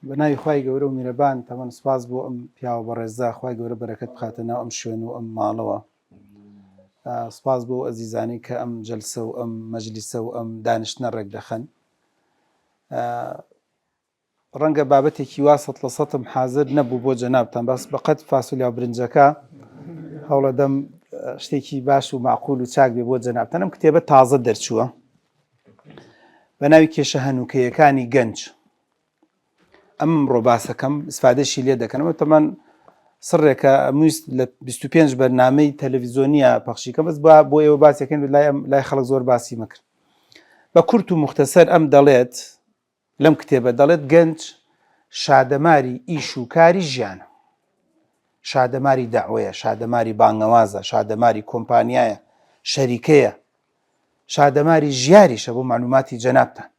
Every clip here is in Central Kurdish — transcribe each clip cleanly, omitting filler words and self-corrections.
بە ناوی خوای گەورە و میرەبان تەمەن سپاس بۆ ئەم پیاوە بەڕێزە خوای گەورە بەرەکەت بخاتە ناو ئەم شوێن و ئەم ماڵەوە سپاس بۆ ئەزیزانی کە ئەم جەلسە و ئەم مەجلیسە و ئەم دانیشتنە ڕێک دەخەن ڕەنگە بابەتێکی وا سەد لە سەتم حازر نەبوو بۆ جەنابتان بەس بەقەد فاسولیا و برنجەکە هەوڵەدەم شتێکی باش و معقول و چاک بێ بۆ جەنابتان ئەم کتێبە تازە دەرچووە بە ناوی کێشە هەنووکەیەکانی گەنج ئەم ڕۆباسەکەم ئیسفادەشی لێ دەکەنەوە تەمان سڕێکە ئەمویست لە 25 بەرنمەی تەلەڤیزۆنیە پەخشیکە بەس با بۆ ئێوە باسەکەن لای ئەم لای خەڵک زۆر باسی مەکرد بە کورت و مختصر ئەم دەڵێت لەم کتێبە دەڵێت گەنج شادەماری ئیش و کاری ژیانە. شادەماری دەعوەیە، شادەماری بانگەوازە، شادەماری کۆمپانیایە، شەریکەیە، شادەماری ژیاریشە بۆ مەعلوماتی جەنابتان.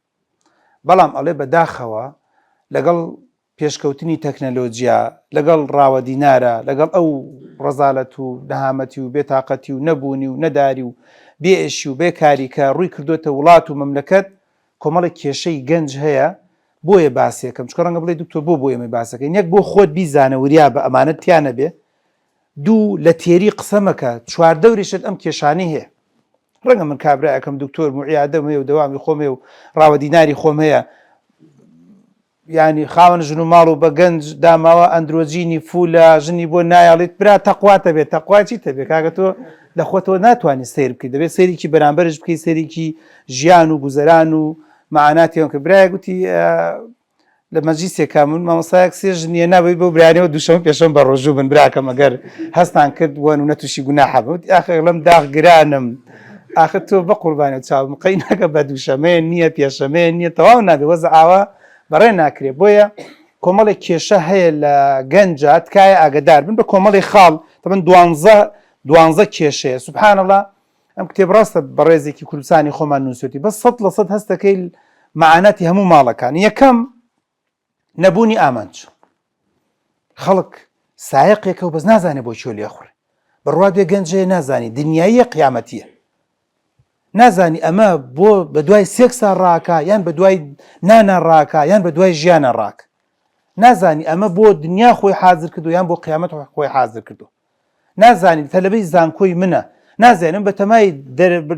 بەڵام ئەڵێ بەداخەوە لەگەڵ پێشکەوتنی تەکنەلۆجیا، لەگەڵ ڕاوە دینارە، لەگەڵ ئەو ڕەزالەت و نەهامەتی و بێتاقەتی و نەبوونی و نەداری و بێئشی و بێکاری کە ڕووی کردۆتە وڵات و مەملەکەت، کۆمەڵێک کێشەی گەنج هەیە بۆیە باسێکم چکە ڕەنگە بڵێ دکتۆر بۆ بۆ ئێمەی باسەکەین یەک بۆ خۆت بیزانە وریا بە ئەمانەت تیا نەبێ دوو لە تێری قسە مەکە چواردەوریشت ئەم کێشانەی هەیە ڕەنگە من کابرایەکەم دکتۆرم و عیادەم هەیە و دەوامی خۆم هەیە و ڕاوە دیناری خۆم هەیە یانی خاوەن ژن و ماڵ و بە گەنج داماوە ئەندرۆجینی فولە ژنی بۆ نایەڵیت برا تەقواتە بێت تەقوا چیتە بێ کاکە تۆ لە خۆتەوە ناتوانانی سەیر بکەیت دەبێت سەیرێکی بەرامبەرش بکەیت سەیرێکی ژیان و گوزەران و مەعاناتیان کە برایە گوتی لە مەجلیسێکا من مامۆستایەک سێ ژنیە نابێت بۆ برانەوە دووشەم پێشەم بە ڕۆژوو بن براکەم ئەگەر هەستان کرد وەن و نەتوشی گوناحە بوت ئاخر لەم داخ گرانم ئاخر تۆ بە قوربانی چاوم قەی ناکە بە دووشەمەیە نییە پێشەمەیە نییە تەواو نابێ وەزع ئاوا بەڕێ ناکرێ بۆیە کۆمەڵێک کێشە هەیە لە گەنجە تکایە ئاگدار بن بە کۆمەڵی خاڵ تەبن دوانزە دوانزە کێشەیە سبحان الله ئەم کتێب ڕاستە بەڕێزێکی کوردستانی خۆمان نووسێتی بەس سەد لە سەد هەستەکەی مەعاناتی هەموو ماڵەکان یەکەم نەبوونی ئامانج خەڵک سایەقێکە و بەس نازانێ بۆ کوێ لێخوڕێ بڕوا بێ گەنجەیە نازانی دنیاییە قیامەتیە نازانی ئەمە بۆ بە دوای سێکسا ڕاکە یان بە دوای نانا ڕاکە یان بە دوای ژیانە ڕاک نازانی ئەمە بۆ دنیا خۆی حاضر کردو یان بۆ قیامەت خۆی حاضر کردو نازانی تەلەبەی زانکۆی منە نازانم بەتەمای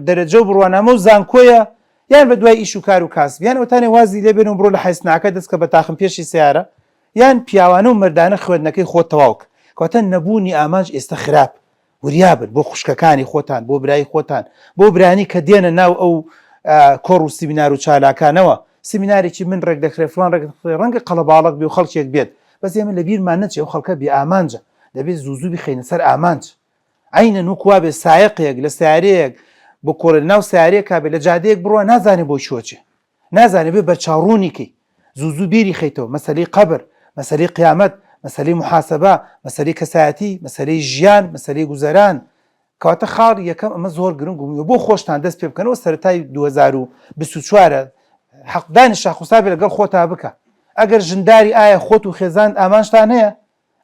دەرەجە و بڕوانامە و زانکۆیە یان بە دوای ئیش و کار و کاسب یان ئەوتانێ وازی لێ بێن و بڕۆ لە حەیسناکە دەست کە بە تاخم پێشی سەیارە یان پیاوانە و مەردانە خوێندنەکەی خۆت تەواو کە کەواتە نەبوونی ئامانج ئێستە خراپ وریابن بۆ خوشکەکانی خۆتان بۆ برای خۆتان بۆ برانی کە دێنە ناو ئەو کۆڕ و سیمینار و چالاکانەوە سیمینارێکی من ڕێک دەخرێ فڵان ڕێک دەخرێ ڕەنگە قەڵەباڵق بێ و خەڵکێک بێت بەس ئێمە لە بیرمان نەچێ ئەو خەڵکە بێ ئامانجە دەبێت زوو زوو بیخەینە سەر ئامانج عەینەن وەکو وابێ سایەقێک لە سەیارەیەک بکۆڵێ لەناو سەیارەیەکا بێ لە جادەیەک بڕوا نازانێ بۆ کوێ چێ نازانێ بێ بەرچاوڕوونی کەی زوو زوو بیری خەیتەوە مەسەلەی قەبر مەسەلەی قیامەت مەسەلەی محاسبە مەسەلەی کەسایەتی مەسەلەی ژیان مەسەلەی گوزەران کەواتە خاڵی یەکەم ئەمە زۆر گرنگ و بۆ خۆشتان دەست پێ بکەنەوە سەرەتای 2024 حەقدانی شاخوسابێ لەگەڵ خۆتا بکە ئەگەر ژنداری ئایا خۆت و خێزان ئامانجتان هەیە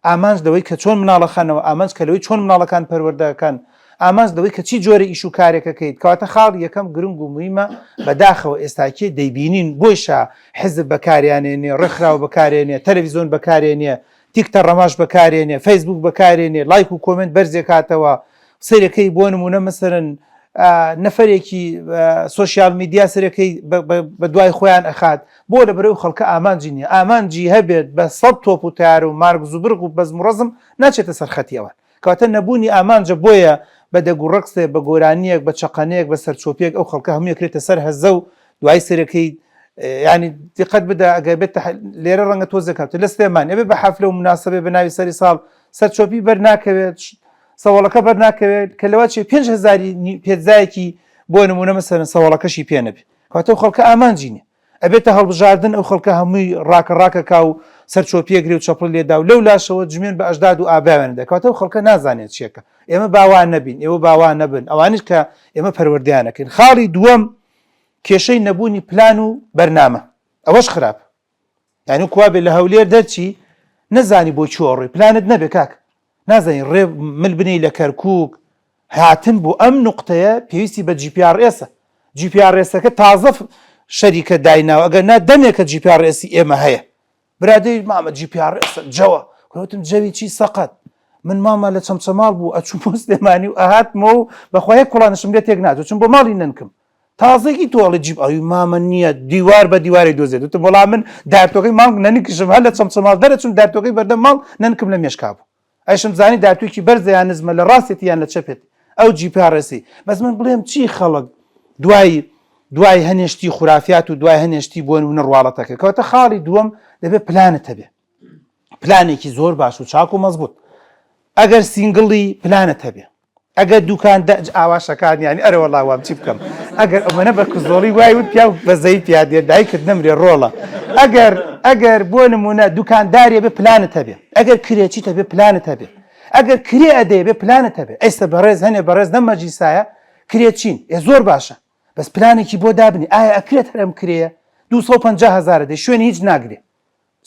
ئامانج لەوەی کە چۆن مناڵ ئەخەنەوە، ئامانج کە لەوەی چۆن مناڵەکان پەروەردە ئەکەن، ئامانج لەوەی کە چی جۆرە ئیش و کارێک ئەکەیت، کەواتە خاڵی یەکەم گرنگ و مویمە، بەداخەوە ئێستاکێ دەیبینین بۆیشە حزب بەکاریانێنێ، ڕێکخراو بەکارێنێ، تەلەفیزۆن بەکارێنێ، تیکتە ڕەماش بەکارێنێ، فەیسبوک بەکارێنێ، لایک و کۆمێنت بەرزێکاتەوە، سەیرەکەی بۆ نمونە مەسەرەن نەفەرێکی سۆشیال میدیا سەرەکەی بە دوای خۆیان ئەخات بۆ لە بەرەو خەڵکە ئامانجی نییە ئامانجی هەبێت بە سەد تۆپ و تار و مارک زوبرغ و بەزم و ڕەزم ناچێتە سەر خەتی ئەوان کەواتە نەبوونی ئامانجە بۆیە بە دەگ و ڕەقسێ بە گۆرانیەک بە چەقەنەیەک بە سەرچۆپیەک ئەو خەڵکە هەمووی کرێتە سەر هەزە و دوای سەرەکەی ینی دیقەت بدە ئەگەر بێت لێرە ڕەنگە تۆزێک هەبێت لە سلێمانی ئەبێ بە حەفلە و مناسبێ بە ناوی سەری ساڵ سەرچۆپی بەر ناکەوێت سەوەڵەکە بەر ناکەوێت کە لەوە چێ 5 هەزاری پێتزایەکی بۆ نمونە مەسەرن سەوەڵەکەشی پێ نەبێ کەواتە ئەو خەڵکە ئامانجی نیە ئەبێتە هەڵبژاردن ئەو خەڵکە هەمووی ڕاکە ڕاکەکا و سەرچۆپیەک گرێ و چەپڵ لێدا و لەو لاشەوە جمێن بە ئەژداد و ئاباوێن دەکاتەوە کەواتە ئەو خەڵکە نازانێت چیەکە ئێمە باوا نەبین ئێوە باوا نەبن ئەوانیش کە ئێمە پەروەردەیانەکەین خاڵی دووەم کێشەی نەبوونی پلان و بەرنامە ئەوەش خراپ یانی کوا بێ لە هەولێر دەرچی نەزانی بۆ کوێ ڕۆی پلانت نەبێ کاک نازانی ڕێ مل بنێی لە کەرکوک هاتن بۆ ئەم نوقتەیە پێویستی بە GPRS ە GPRS ەکە تازە شەریکە دایناوە ئەگەر نا دەمێکە GPRS ی ئێمە هەیە. برادەی مامە GPRS جەوە وتم جەوی چی سەقەت من مامە لە چەمچەماڵ بوو ئەچوو بۆ سلێمانی و ئەهاتمەوە و بەخوا یەک کوڵانشم لێ تێک ناچوو چون بۆ ماڵی نەنکم تازەکی تۆڵی جیب ئەوی مامە نییە دیوار بە دیواری دۆزێت وتم وەڵا من دارتۆکەی ماڵ نەنکیشم هەر لە چەمچەماڵ دەرەچوم دارتۆکەی بەردەم ماڵ نەنکم لە مێشکا بوو ئەشم زانی دارتووکی بەرزە یان نزمە لە ڕاستێتی یان لە چەپێت ئەو GPRS ی بەس من بڵێم چی خەڵک دوای دوای هەنێشتی خورافیات و دوای هەنێشتی بۆن و نڕواڵەتەکە کەواتە خاڵی دووەم دەبێت پلانت هەبێ پلانێکی زۆر باش و چاک و مەزبوط ئەگەر single ی پلانت هەبێ ئەگەر دوکان دەج ئاواشەکان یانی ئەرە وەڵا وام چی بکەم ئەگەر ئەمەنە بە کزۆڵی وای وت پیاو بەزەی پیا دێ دایکت نەمرێ ڕۆڵە ئەگەر ئەگەر بۆ نمونە دوکاندارێ بێ پلانت هەبێ ئەگەر کرێچیت هەبێ پلانت هەبێ ئەگەر کرێ ئەدەی بێ پلانت هەبێ ئێستا بەڕێز هەنێ بەڕێز نەم مەجلیسایە کرێچین ئێ زۆر باشە بەس پلانێکی بۆ دابنی ئایا ئەکرێت هەر ئەم کرێیە 250 هەزارە دەی شوێنی هیچ ناگرێ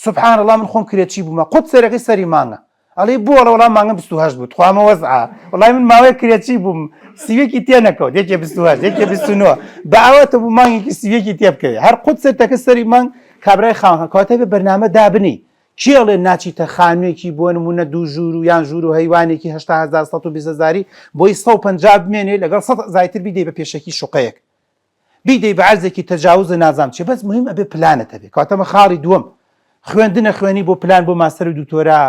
سبحان اللە من خۆم کرێچی بوومە قوت سەرەکەی سەری مانگە ئەڵێ بۆ ئەڵێ وەڵا مانگم 28 بوو تخوا ئەمە وەزعە وەڵای من ماوەیەک کرێچی بووم سیوێکی تێ نەکەوت یەکێ 28 یەکێ 29 بە ئاواتە بوو مانگێکی سیوێکی تێ بکەوێ هەر قوت سەرتەکە سەری مانگ کابرای خاوەن کەواتە بێ بەرنامە دابنی کێ ئەڵێ ناچیتە خانووێکی بۆ نمونە دوو ژوور و یان ژوور و هەیوانێکی 80 هەزار 120 هەزاری بۆی 150 بمێنێ لەگەڵ 100 هەزاری تر بیدەی بە پێشەکی شوقەیەک بیدەی بە عەرزێکی تەجاوزە نازانم چیە بەس مهم ئەبێ پلانت هەبێ کەواتە ئەمە خاڵی دووەم خوێندنە خوێنی بۆ پلان بۆ ماستەر و دکتۆرا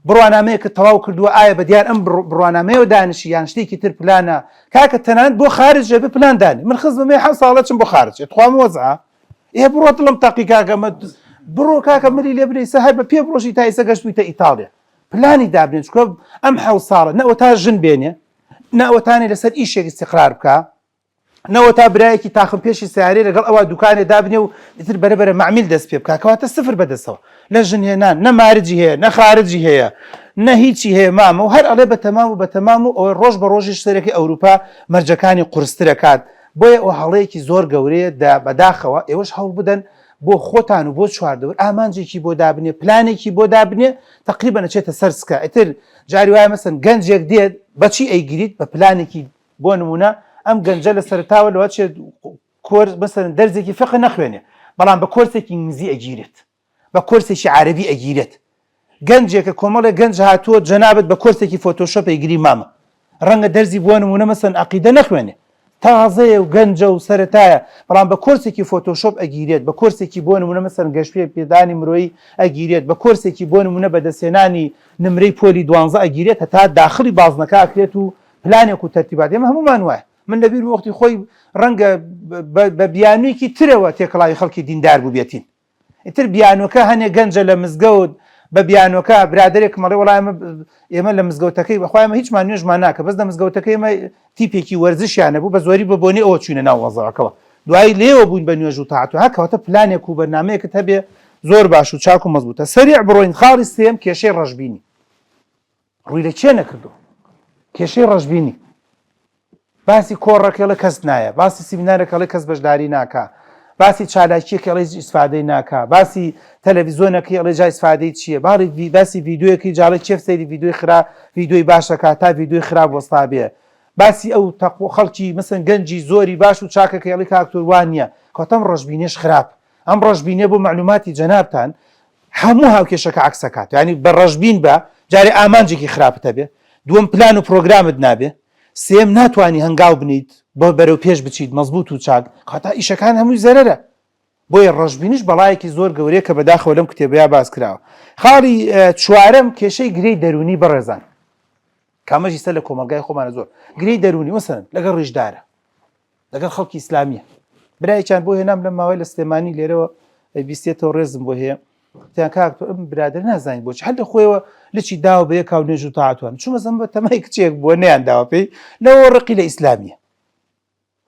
بڕوانامەیەکت تەواو کردووە ئایا بە دیار ئەم بڕوانامەیەوە دانیشی یان شتێکی تر پلانە کاکە تەنانەت بۆ خارج ئەبێ پلان دانی من خزمم هەیە حەوت ساڵە چم بۆ خارج ئێ تخوا ئەمە وەزعە ئێ بڕۆ دڵم تەقی کاکە مە بڕۆ کاکە ملی لێ بنێ ئیسە هەر بە پێ بڕۆشی تا ئیسە گەشتوویتە ئیتاڵیا پلانی دابنێ چونکە ئەم حەوت ساڵە نە ئەوەتا ژن بێنێ نە ئەوەتانێ لەسەر ئیشێک ئیستیقرار بکا نەوەتا برایەکی تاخم پێشی سەیارەی لەگەڵ ئەوا دوکانێ دابنێ و ئیتر بەرە بەرە مەعمیل دەست پێ بکا کەواتە سفر بەدەستەوە لە ژن هێنان نە مارجی هەیە نە خارجی هەیە نە هیچی هەیە مامە و هەر ئەڵێ بە تەمام و بە تەمام و ئەوەی ڕۆژ بە ڕۆژیش سەرەکەی ئەوروپا مەرجەکانی قورسترەکات بۆیە ئەوە هەڵەیەکی زۆر گەورەیە دە بەداخەوە ئێوەش هەوڵ بدەن بۆ خۆتان و بۆ چواردەور ئامانجێکی بۆ دابنێ پلانێکی بۆ دابنێ تەقریبەن ئەچێتە سەر سکە ئیتر جاری وایە مەسەن گەنجێک دێت بەچی ئەیگریت بە پلانێکی بۆ نموونە ئەم گەنجە لە سەرەتاوە لەوە چێت کۆرس مەسەلەن دەرزێکی فقە نەخوێنێ بەڵام بە کۆرسێکی ئینگلیزی ئەگیرێت بە کۆرسێکی عەرەبی ئەگیرێت گەنجێکە کۆمەڵێک گەنج هاتووە جەنابت بە کۆرسێکی فۆتۆشۆپ ئەیگری مامە ڕەنگە دەرزی بۆ نموونە مەسەن عەقیدە نەخوێنێ تازەیە و گەنجە و سەرەتایە بەڵام بە کۆرسێکی فۆتۆشۆپ ئەگیرێت بە کۆرسێکی بۆ نموونە مەسەن گەشپێ پێدانی مرۆیی ئەگیرێت بە کۆرسێکی بۆ نموونە بەدەستهێنانی نمرەی پۆلی دوانزە ئەگیرێت هەتا داخڵی بازنەکە ئەکرێت و پلانێک و تەرتیبات ئێمە هەموومان وایە من لەبیرم وەختی خۆی ڕەنگە بە بیانوویەکی ترەوە تێکەڵاوی خەڵکی دیندار بووبێتین ئیتر بیانوەکە هەنێ گەنجە لە مزگەوت بە بیانوەکە برادێکم ئەڵێ وەڵا ئێمە ئێمە لە مزگەوتەکەی بەخوای ئێمە هیچمان نوێژمان ناکە بەس لە مزگەوتەکەی ئێمە تیپێکی وەرزشیان نەبوو بە زۆری بە بۆنەی ئەوە چوینە ناو وەزعەکەوە دوایی لێوە بووین بە نوێژ و تاعەت و ها کەواتە پلانێک و بەرنامەیەکت هەبێ زۆر باش و چاک و مەزبوتە سەریع بڕۆین خاڵی سێم کێشەی ڕەشبینی ڕووی لە کێ نەکردو کێشەی ڕەشبینی باسی کۆڕەکەڵە کەس نایە باسی سیمینارەکەڵی کەس بەشداری ناکا باسی چالاکیەکە ئەڵێ ئیسفادەی ناکا باسی تەلەڤیزۆنەکەی ئەڵێ جا ئیسفادەی چییە باڵی باسی ڤیدیۆیەکەی جاڵێ کێف سەیری ڤیدیۆی خرا ڤیدیۆی باشەکە تا ڤیدیۆی خراپ وەستا بێ باسی ئەو تەقو خەڵکی مەسەن گەنجی زۆری باش و چاکەکەی ئەڵێ کاکتۆر وان نییە کەواتە ئەم ڕەشبینیەش خراپ ئەم ڕەشبینیە بۆ مەعلوماتی جەنابتان هەموو هاوکێشەکە عەکس ئەکات یانی بە ڕەشبین بە جارێ ئامانجێکی خراپت هەبێ دووەم پلان و پرۆگرامت نابێ سێم ناتوانی هەنگاو بنیت بۆ بەرەو پێش بچیت مەزبوط و چاک کەواتە ئیشەکان هەمووی زەرەرە بۆیە ڕەشبینیش بەڵایەکی زۆر گەورەیە کە بەداخەوە لەم کتێبەیا باس کراوە خاڵی چوارەم کێشەی گرێی دەروونی بەڕێزان کامەژی سەر لە کۆمەڵگای خۆمانە زۆر گرێی دەروونی مەسەلەن لەگەڵ ڕیشدارە لەگەڵ خەڵکی ئیسلامیە برایەکیان بۆ هێنام لەم ماوەی لە سلێمانی لێرەوە بیستێتەوە ڕێزم بۆ هەیە تیان کاک تۆ ئەم برادر نازانین بۆچی هەر لە خۆیەوە لچی داوە بە یەکاو نوێژ و تاعەتوان چوومە زەم بە تەمای کچێک بووە نەیان داوە پێی لەوە ڕقی لە ئیسلامیە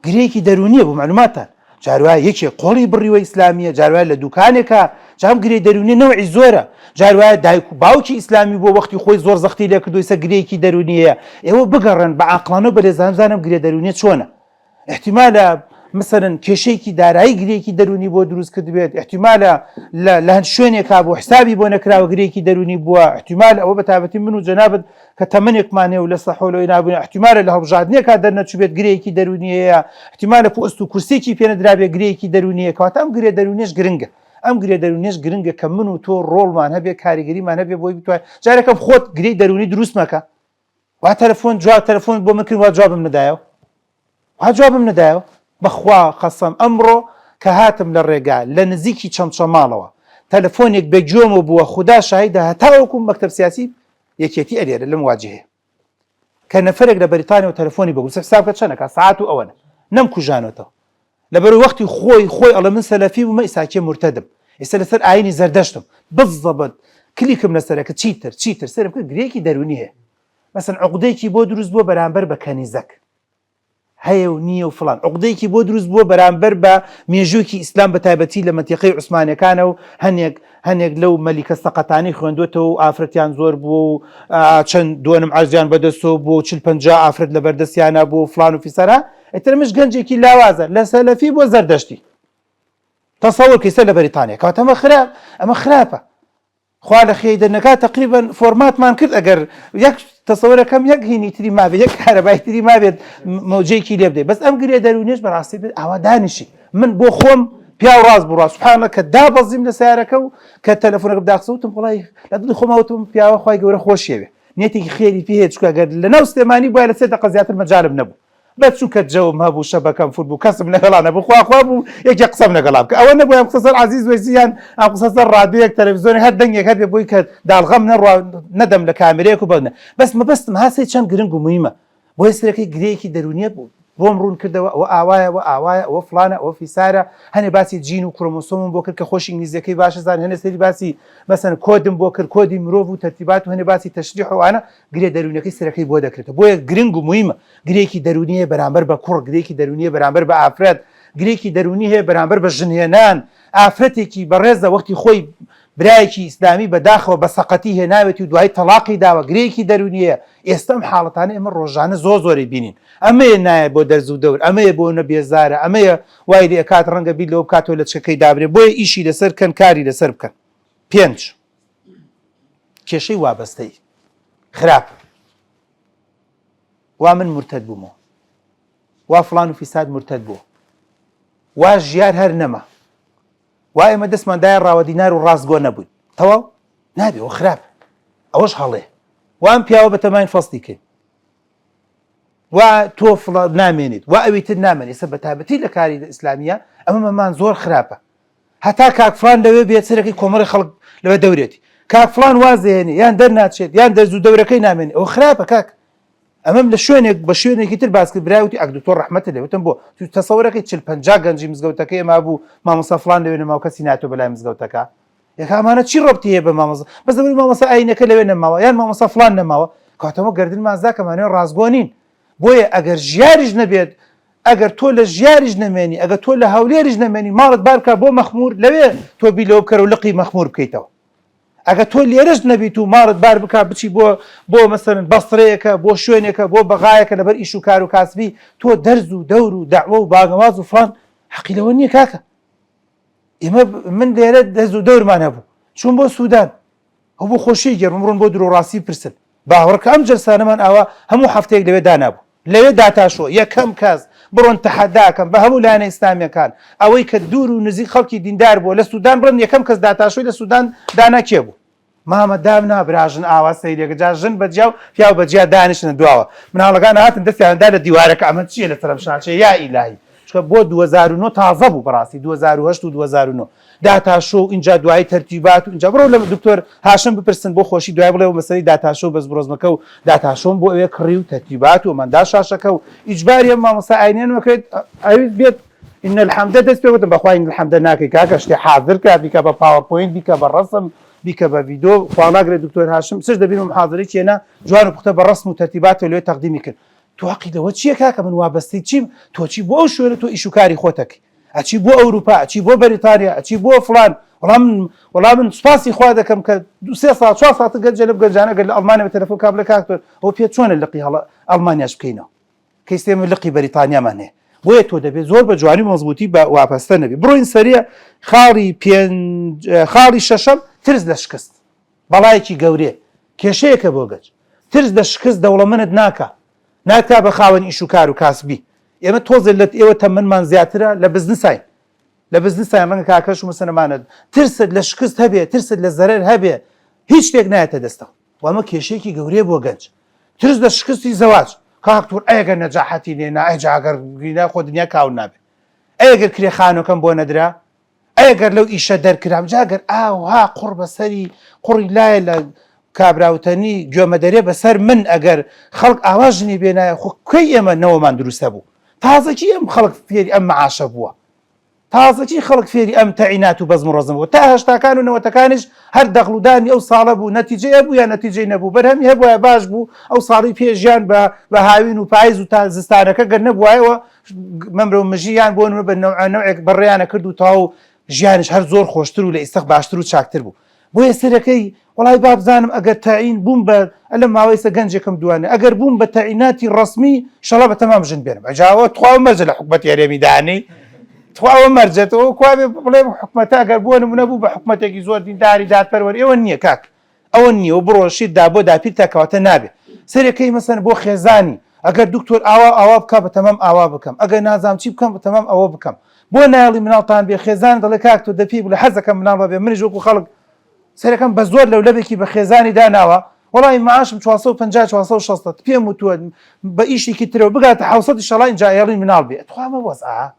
گرێکی دەرونیە بۆ معلوماتان جاروایە یەکێ قۆڵی بڕیوە ئیسلامیە جاروایە لە دوکانێکە جام گرێ دەرونی نەوعی زۆرە جاروایە دایک و باوکی ئیسلامی بۆ وەختی خۆی زۆر زەختی لێکردو ئیسە گرێیەکی دەرونی هەیە ئێوە بگەڕێن بە عاقڵانە و بەلێزانە بزانم گرێ دەرونیە چۆنە احتیمالە مثلا کێشەیەکی دارایی گرێکی دەرونی بۆ دروست کردبێت احتیمالە لە لە هەند شوێنێکا بۆ حسابی بۆ نەکراوە گرێکی دەرونی بووە احتیمال ئەوە بە تایبەتی من و جەنابت کە تەمەنێکمان هەیە و لە سەحۆلەوەی نابووین احتیمالە لە هەڵبژاردنێکا دەرنەچووبێت گرێیەکی دەرونی هەیە احتیمالە پۆست و کورسیەکی پێنەدرابێت گرێیەکی دەرونی هەیە کەواتە ئەم گرێ دەرونیەش گرنگە. ئەم گرێ دەروونیەش گرنگە کە من و تۆ ڕۆڵمان هەبێ کاریگەریمان هەبێ بۆی بتوانین جارێکم خۆت گرێی دەروونی دروست مەکە وا تەلەفۆن جواب تەلەفۆن بۆ من کرد وا جوابم ندایەوە وا جوابم ندایەوە بەخوا قەسەم ئەمڕۆ کە هاتم لە ڕێگا لە نزیکی چەمچەماڵەوە تەلەفۆنێک بە گوێمەوە بووە خودا شاهیدە هەتاوەکو مەکتەب سیاسی یەکێتی ئەلێرە لەم واجهەیە کە نەفەرێک لە بەریتانیەوە تەلەفۆنی بۆ گوت حساب کە چەنەکە سەعات و ئەوەنە نەمکوژانەتەوە لەبەر وەختی خۆی خۆی ئەڵێ من سەلەفی بوومە ئیساکێ مورتەدم ئێستا لەسەر ئاینی زەردەشتم بزەبت کلیکم لەسەرە کە چیتر چیتر سەرم کرد گرێکی دەرونی هەیە مەسەن عقدەیەکی بۆ دروست بووە بەرامبەر بە کەنیزەک هەیە و نییە و فڵان عقدەیەکی بۆ دروست بووە بەرامبەر بە مێژووکی ئیسلام بە تایبەتی لە مەنتیقەی عوسمانەکانە و هەنێک هەنێک لەو مەلیکە سەقەتانی خوێندوێتەوە و ئافرەتیان زۆر بووە و چەند دۆنم عەرزیان بەدەستەوە بووە و 40 50 ئافرەت لە بەردەستیانە بوو و فڵان و فیسارە ئیتر مش گەنجێکی لاوازە لە سەلەفی بۆ زەردەشتی تەسەور کەی سەر لە بەریتانیا کەواتە ئەمە خراپ ئەمە خراپە خوا لە خێی دەرنەکات تقریبا فۆرماتمان کرد ئەگەر یەک تەسەورەکەم یەک هینی تری مابێت یەک کارەبای تری مابێت مەوجێکی لێ بدەیت بەس ئەم گرێ دەروونیش بەڕاستی بێت ئاوا دانیشی من بۆ خۆم پیاو ڕاست بوو ڕاست سبحان الله کە دابەزیم لە سیارەکە و کە تەلەفۆنەکەم داخستە وتم وڵی لە دڵی خۆم وتم پیاوە خوای گەورە خۆشیەوێ نیەتێکی خێری پێ هەیە چونکە گەر لەناو سلێمانی بووایە لە سێ دەقە زیاتر مەجالم نەبوو بەس چونکە جەوم هەبوو شەبەکەم فول بوو کەسم لەگەڵا نەبوو خوا خوا بوو یەکێ قسەم لەگەڵا بکە ئەوە نەبوو ئەم قسە سەر عەزیز وەیسی یان ئەم قسە سەر ڕادیۆیەک تەلەڤیزیۆنێک هەر دەنگێک هەبێ بۆی کە داڵغەم نەڕوا نەدەم لە کامێرەیەک و بەنە بەس مەبەستم هاسەی چەند گرنگ و مویمە بۆیە سەرەکەی گرێیەکی دەروونیە بوو بۆم ڕوون کردەوە ئەوە ئاوایە ئەوە ئاوایە ئەوە فڵانە ئەوە فیسارە هەنێ باسی جین و کرۆمۆسۆمم بۆ کرد کە خۆش ئینگلیزیەکەی باشە زان هەنێ سەری باسی مەسەن کۆدم بۆ کرد کۆدی مرۆڤ و تەرتیبات و هەنێ باسی تەشریح و ئەوانە گرێ دەروونەکەی سەرەکەی بۆ دەکرێتەوە بۆیە گرنگ و مویمە گرێکی دەروونی هەیە بەرامبەر بە کوڕ، گرێکی دەروونی هەیە بەرامبەر بە ئافرەت، گرێکی دەروونی هەیە بەرامبەر بە ژنهێنان، ئافرەتێکی بەڕێزە وەختی خۆی برایەکی ئیسلامی بە داخەوە بە سەقەتی هێناوێتی و دوایی تەڵاقی داوە، گرێیەکی دەروونی هەیە، ئێستا ئەم حاڵەتانە ئێمە ڕۆژانە زۆر زۆری بینین، ئەمەیە نایە بۆ دەرز و دەور، ئەمەیە بۆ نە بێزارە، ئەمەیە وای لێ ئەکات ڕەنگە بیر لەوە بکاتەوە لەچکەکەی دابنێ، بۆیە ئیشی لەسەر بکەن کاری لەسەر بکەن. پێنج، کێشەی وابەستەیی خراپ. وا من مورتەد بوومەوە وا فڵان و فیساد مورتەد بووە وا ژیار هەر نەما وا ئێمە دەستمان دایە ڕاوە دینار و ڕاستگۆ نەبووین تەواو نابێ ئەوە خراپ ئەوەش هەڵێ وام پیاوە بەتەماین فەستی کەین وا تۆ فڵ نامێنیت وا ئەوی تر نامێنێت ئێستا بە تایبەتی لە کاری ئیسلامیە ئەمە مەمان زۆر خراپە هەتا کاک فڵان لەوێ بێت سەرەکەی کۆمەڵی خەڵک لەوێ دەورێتی کاک فڵان واز دەهێنێ یان دەرناچێت یان دەرز و دەورەکەی نامێنێ ئەوە خراپە کاک ئەمەم لە شوێنێک بە شوێنێکی تر باس کرد برای وتی ئەک دکتۆر ڕەحمەتت لێ وتم بۆ تو تەسەورەکەی 40 50 گەنجی مزگەوتەکەی ئێمە بوو مامۆستا فڵان لەوێ نەما و کەسی ناتۆ بەلای مزگەوتەکە یەکە ئەمانە چی ڕەبتی هەیە بە مامۆستا بەس لەبەر مامۆستا ئاینەکە لەوێ نەماوە یان مامۆستا فڵان نەماوە کاتەوە گردنمان زاکەمانەوە ڕاستگۆ نین بۆیە ئەگەر ژیاریش نەبێت ئەگەر تۆ لە ژیاریش نەمێنی، ئەگەر تۆ لە هەولێریش نەمێنی، ماڵت بار بکە بۆ مەخموور، لەوێ تۆ بیر لەوە بکەرەوە لقی مەخموور بکەیتەوە. ئەگەر تۆ لێرەش نەبیت و ماڵت بار بکە بچی بۆ بۆ مەسەلەن بەسرەیەکە، بۆ شوێنێکە، بۆ بەغایەکە لەبەر ئیش و کار و کاسبی، تۆ دەرز و دەور و دەعوە و بانگەواز و فڵان حەقی لەوە نییە کاکە. ئێمە من لێرە دەرز و دەورمان هەبوو. چووم بۆ سوودان. ئەو بۆ خۆشی گەرم بڕۆن بۆ درۆ ڕاستی بپرسن باوەڕکە ئەم جەلسانەمان ئاوا هەموو هەفتەیەک لەوێ دانابوو لەوێ داتاشۆ یەکەم کەس بڕۆن تەحەداکەم بە هەموو لایەنە ئیسلامیەکان ئەوەی کە دوور و نزیک خەڵکی دیندار بووە لە سودان بڕن یەکەم کەس داتاشۆی لە سودان دانا کێ بوو مامە دام نا براژن ئاوا سەیرێکە جا ژن بە جیا و پیاو بە جیا دانیشتنە دواوە مناڵەکان هاتن دەستیان دا لە دیوارەکە ئەمە چییە لەسەر ئەم شاشەیە یا ئیلاهی چونکە بۆ 2009 تازە بوو بەڕاستی 2008 و 2009 داتاشۆ و ئینجا دوایی تەرتیبات و ئینجا بڕۆ لە دکتۆر هاشم بپرسن بۆ خۆشی دوای بڵێ و مەسەلەی داتاشۆ بەس بڕۆزمەکە و داتاشۆم بۆ ئەوێ کڕی و تەرتیبات و مەندا شاشەکە و ئیجباری ئەم مامۆستا ئاینیان وەکرێت ئەوی بێت ان الحمد دەست پێ وتم بەخوا ان الحمد ناکەی کاکە شتێ حاضر کە بیکە بە PowerPoint بیکە بە ڕەسم بیکە بە ڤیدۆ خوا ناگرێت دکتۆر هاشم سش دەبینم محاضرەی چێنا جوان و پوختە بە ڕەسم و تەرتیبات و لەوێ تەقدیمی کرد تۆ حەقی لەوە چییە کاکە من وابەستەی چیم تۆ چی بۆ ئەو شوێنە تۆ ئیش و کاری خۆتەکەی ئەچی بۆ ئەوروپا ئەچی بۆ بەریتانیا ئەچی بۆ فڵان وەڵا من وەڵا من سوپاسی خوا دەکەم کە دو سێ ساڵ چوار ساڵ گەنجە لەم گەنجانە گەر لە ئەڵمانیا بە تەلەفۆن کا بڵێ کاک تۆ ئەوە پێ چۆنە لقی هەڵە ئەڵمانیاش بکەینەوە کەی سێمە لقی بەریتانیامان هەیە بۆیە تۆ دەبێت زۆر بە جوانی و مەزبوطی بە وابەستە نەبی بڕۆین سەریع خاڵی پێنج خاڵی شەشەم ترس لە شکست بەڵایەکی گەورەیە کێشەیەکە بۆ گەنج ترس لە شکست دەوڵەمەنت ناکا ناکا بە خاوەن ئیش و کار و کاسبی ئێمە تۆزێ لە ئێوە تەمەنمان زیاترە لە بزنساین. لە بزنسان ڕەنگە کاکەش و مەسەنەمانە ترست لە شکست هەبێ ترست لە زەرەر هەبێ هیچ شتێک نایەتە دەستەوە و ئەمە کێشەیەکی گەورەیە بۆ گەنج ترس لە شکستی زەواج کاک تور ئەگەر نەجاحەتی لێ نا ئەجا ئەگەر گینا خۆ دنیا کاول نابێ ئەگەر کرێ خانوەکەم بۆ نەدرا ئەگەر لەو ئیشە دەرکرام جا گەر ئاوها قوڕ بەسەری قوڕی لایە لە کابراوتەنی گوێمەدەرێ بەسەر من ئەگەر خەڵک ئاوا ژنی بێنایە خۆ کوێی ئێمە نەوەمان دروستە بوو تازەکی ئەم خەڵک فێری ئەم معاشە بووە تازەکی خەڵک فێری ئەم تەعینات و بەزم و ڕەزم بوو تا هەشتاکان و نەوەتەکانیش هەر دەغڵودانی ئەو ساڵە بوو نەتیجەی هەبوو یا نەتیجەی نەبوو بەرهەمی هەبوایە باش بوو ئەو ساڵی پێش ژیان بە بە هاوین و پایز و تا زستانەکە گەر نەبوایەوە مەمرە و مژی یان بۆ نمونە بە نەوعە نەوعێک بەڕێیانە کرد و تەواو ژیانیش هەر زۆر خۆشتر و لە ئیستەخ باشتر و چاکتر بوو بۆیە سەرەکەی وەڵای با بزانم ئەگەر تەعین بووم بە لە ماوەی سە گەنجێکم دوانێ ئەگەر بووم بە تەعیناتی ڕەسمی شەڵا بە تەمام ژن بێنم ئەجاوە تخوا مەرجە لە حکومەتی هەرێمی دانەی تخوا ئەوە مەرجەتەوە کوا بێ بڵێ حکومەتە ئەگەر بۆ نمونە بوو بە حکومەتێکی زۆر دینداری دادپەروەر ئێوە نییە کاک ئەوە نییە و بڕۆ شیر دا بۆ داپیرتا کەواتە نابێ سەرەکەی مەسەن بۆ خێزانی ئەگەر دکتۆر ئاوا ئاوا بکا بە تەمام ئاوا بکەم ئەگەر نازام چی بکەم بە تەمام ئەوە بکەم بۆ نایەڵی مناڵتان بێ خێزان دەڵێ کاک تۆ دەپێی بڵێ حەزەکەم مناڵ بێ منیش وەکو خەڵک سەرەکەم بە زۆر لەولەبێکی بە خێزانی داناوە وەڵی معاشم 450 460 پێم وتووە بە ئیشێکی ترەوە بگاتە 700 شەڵا اینجا ئێڵی مناڵ بێ تخوا مە وەزعە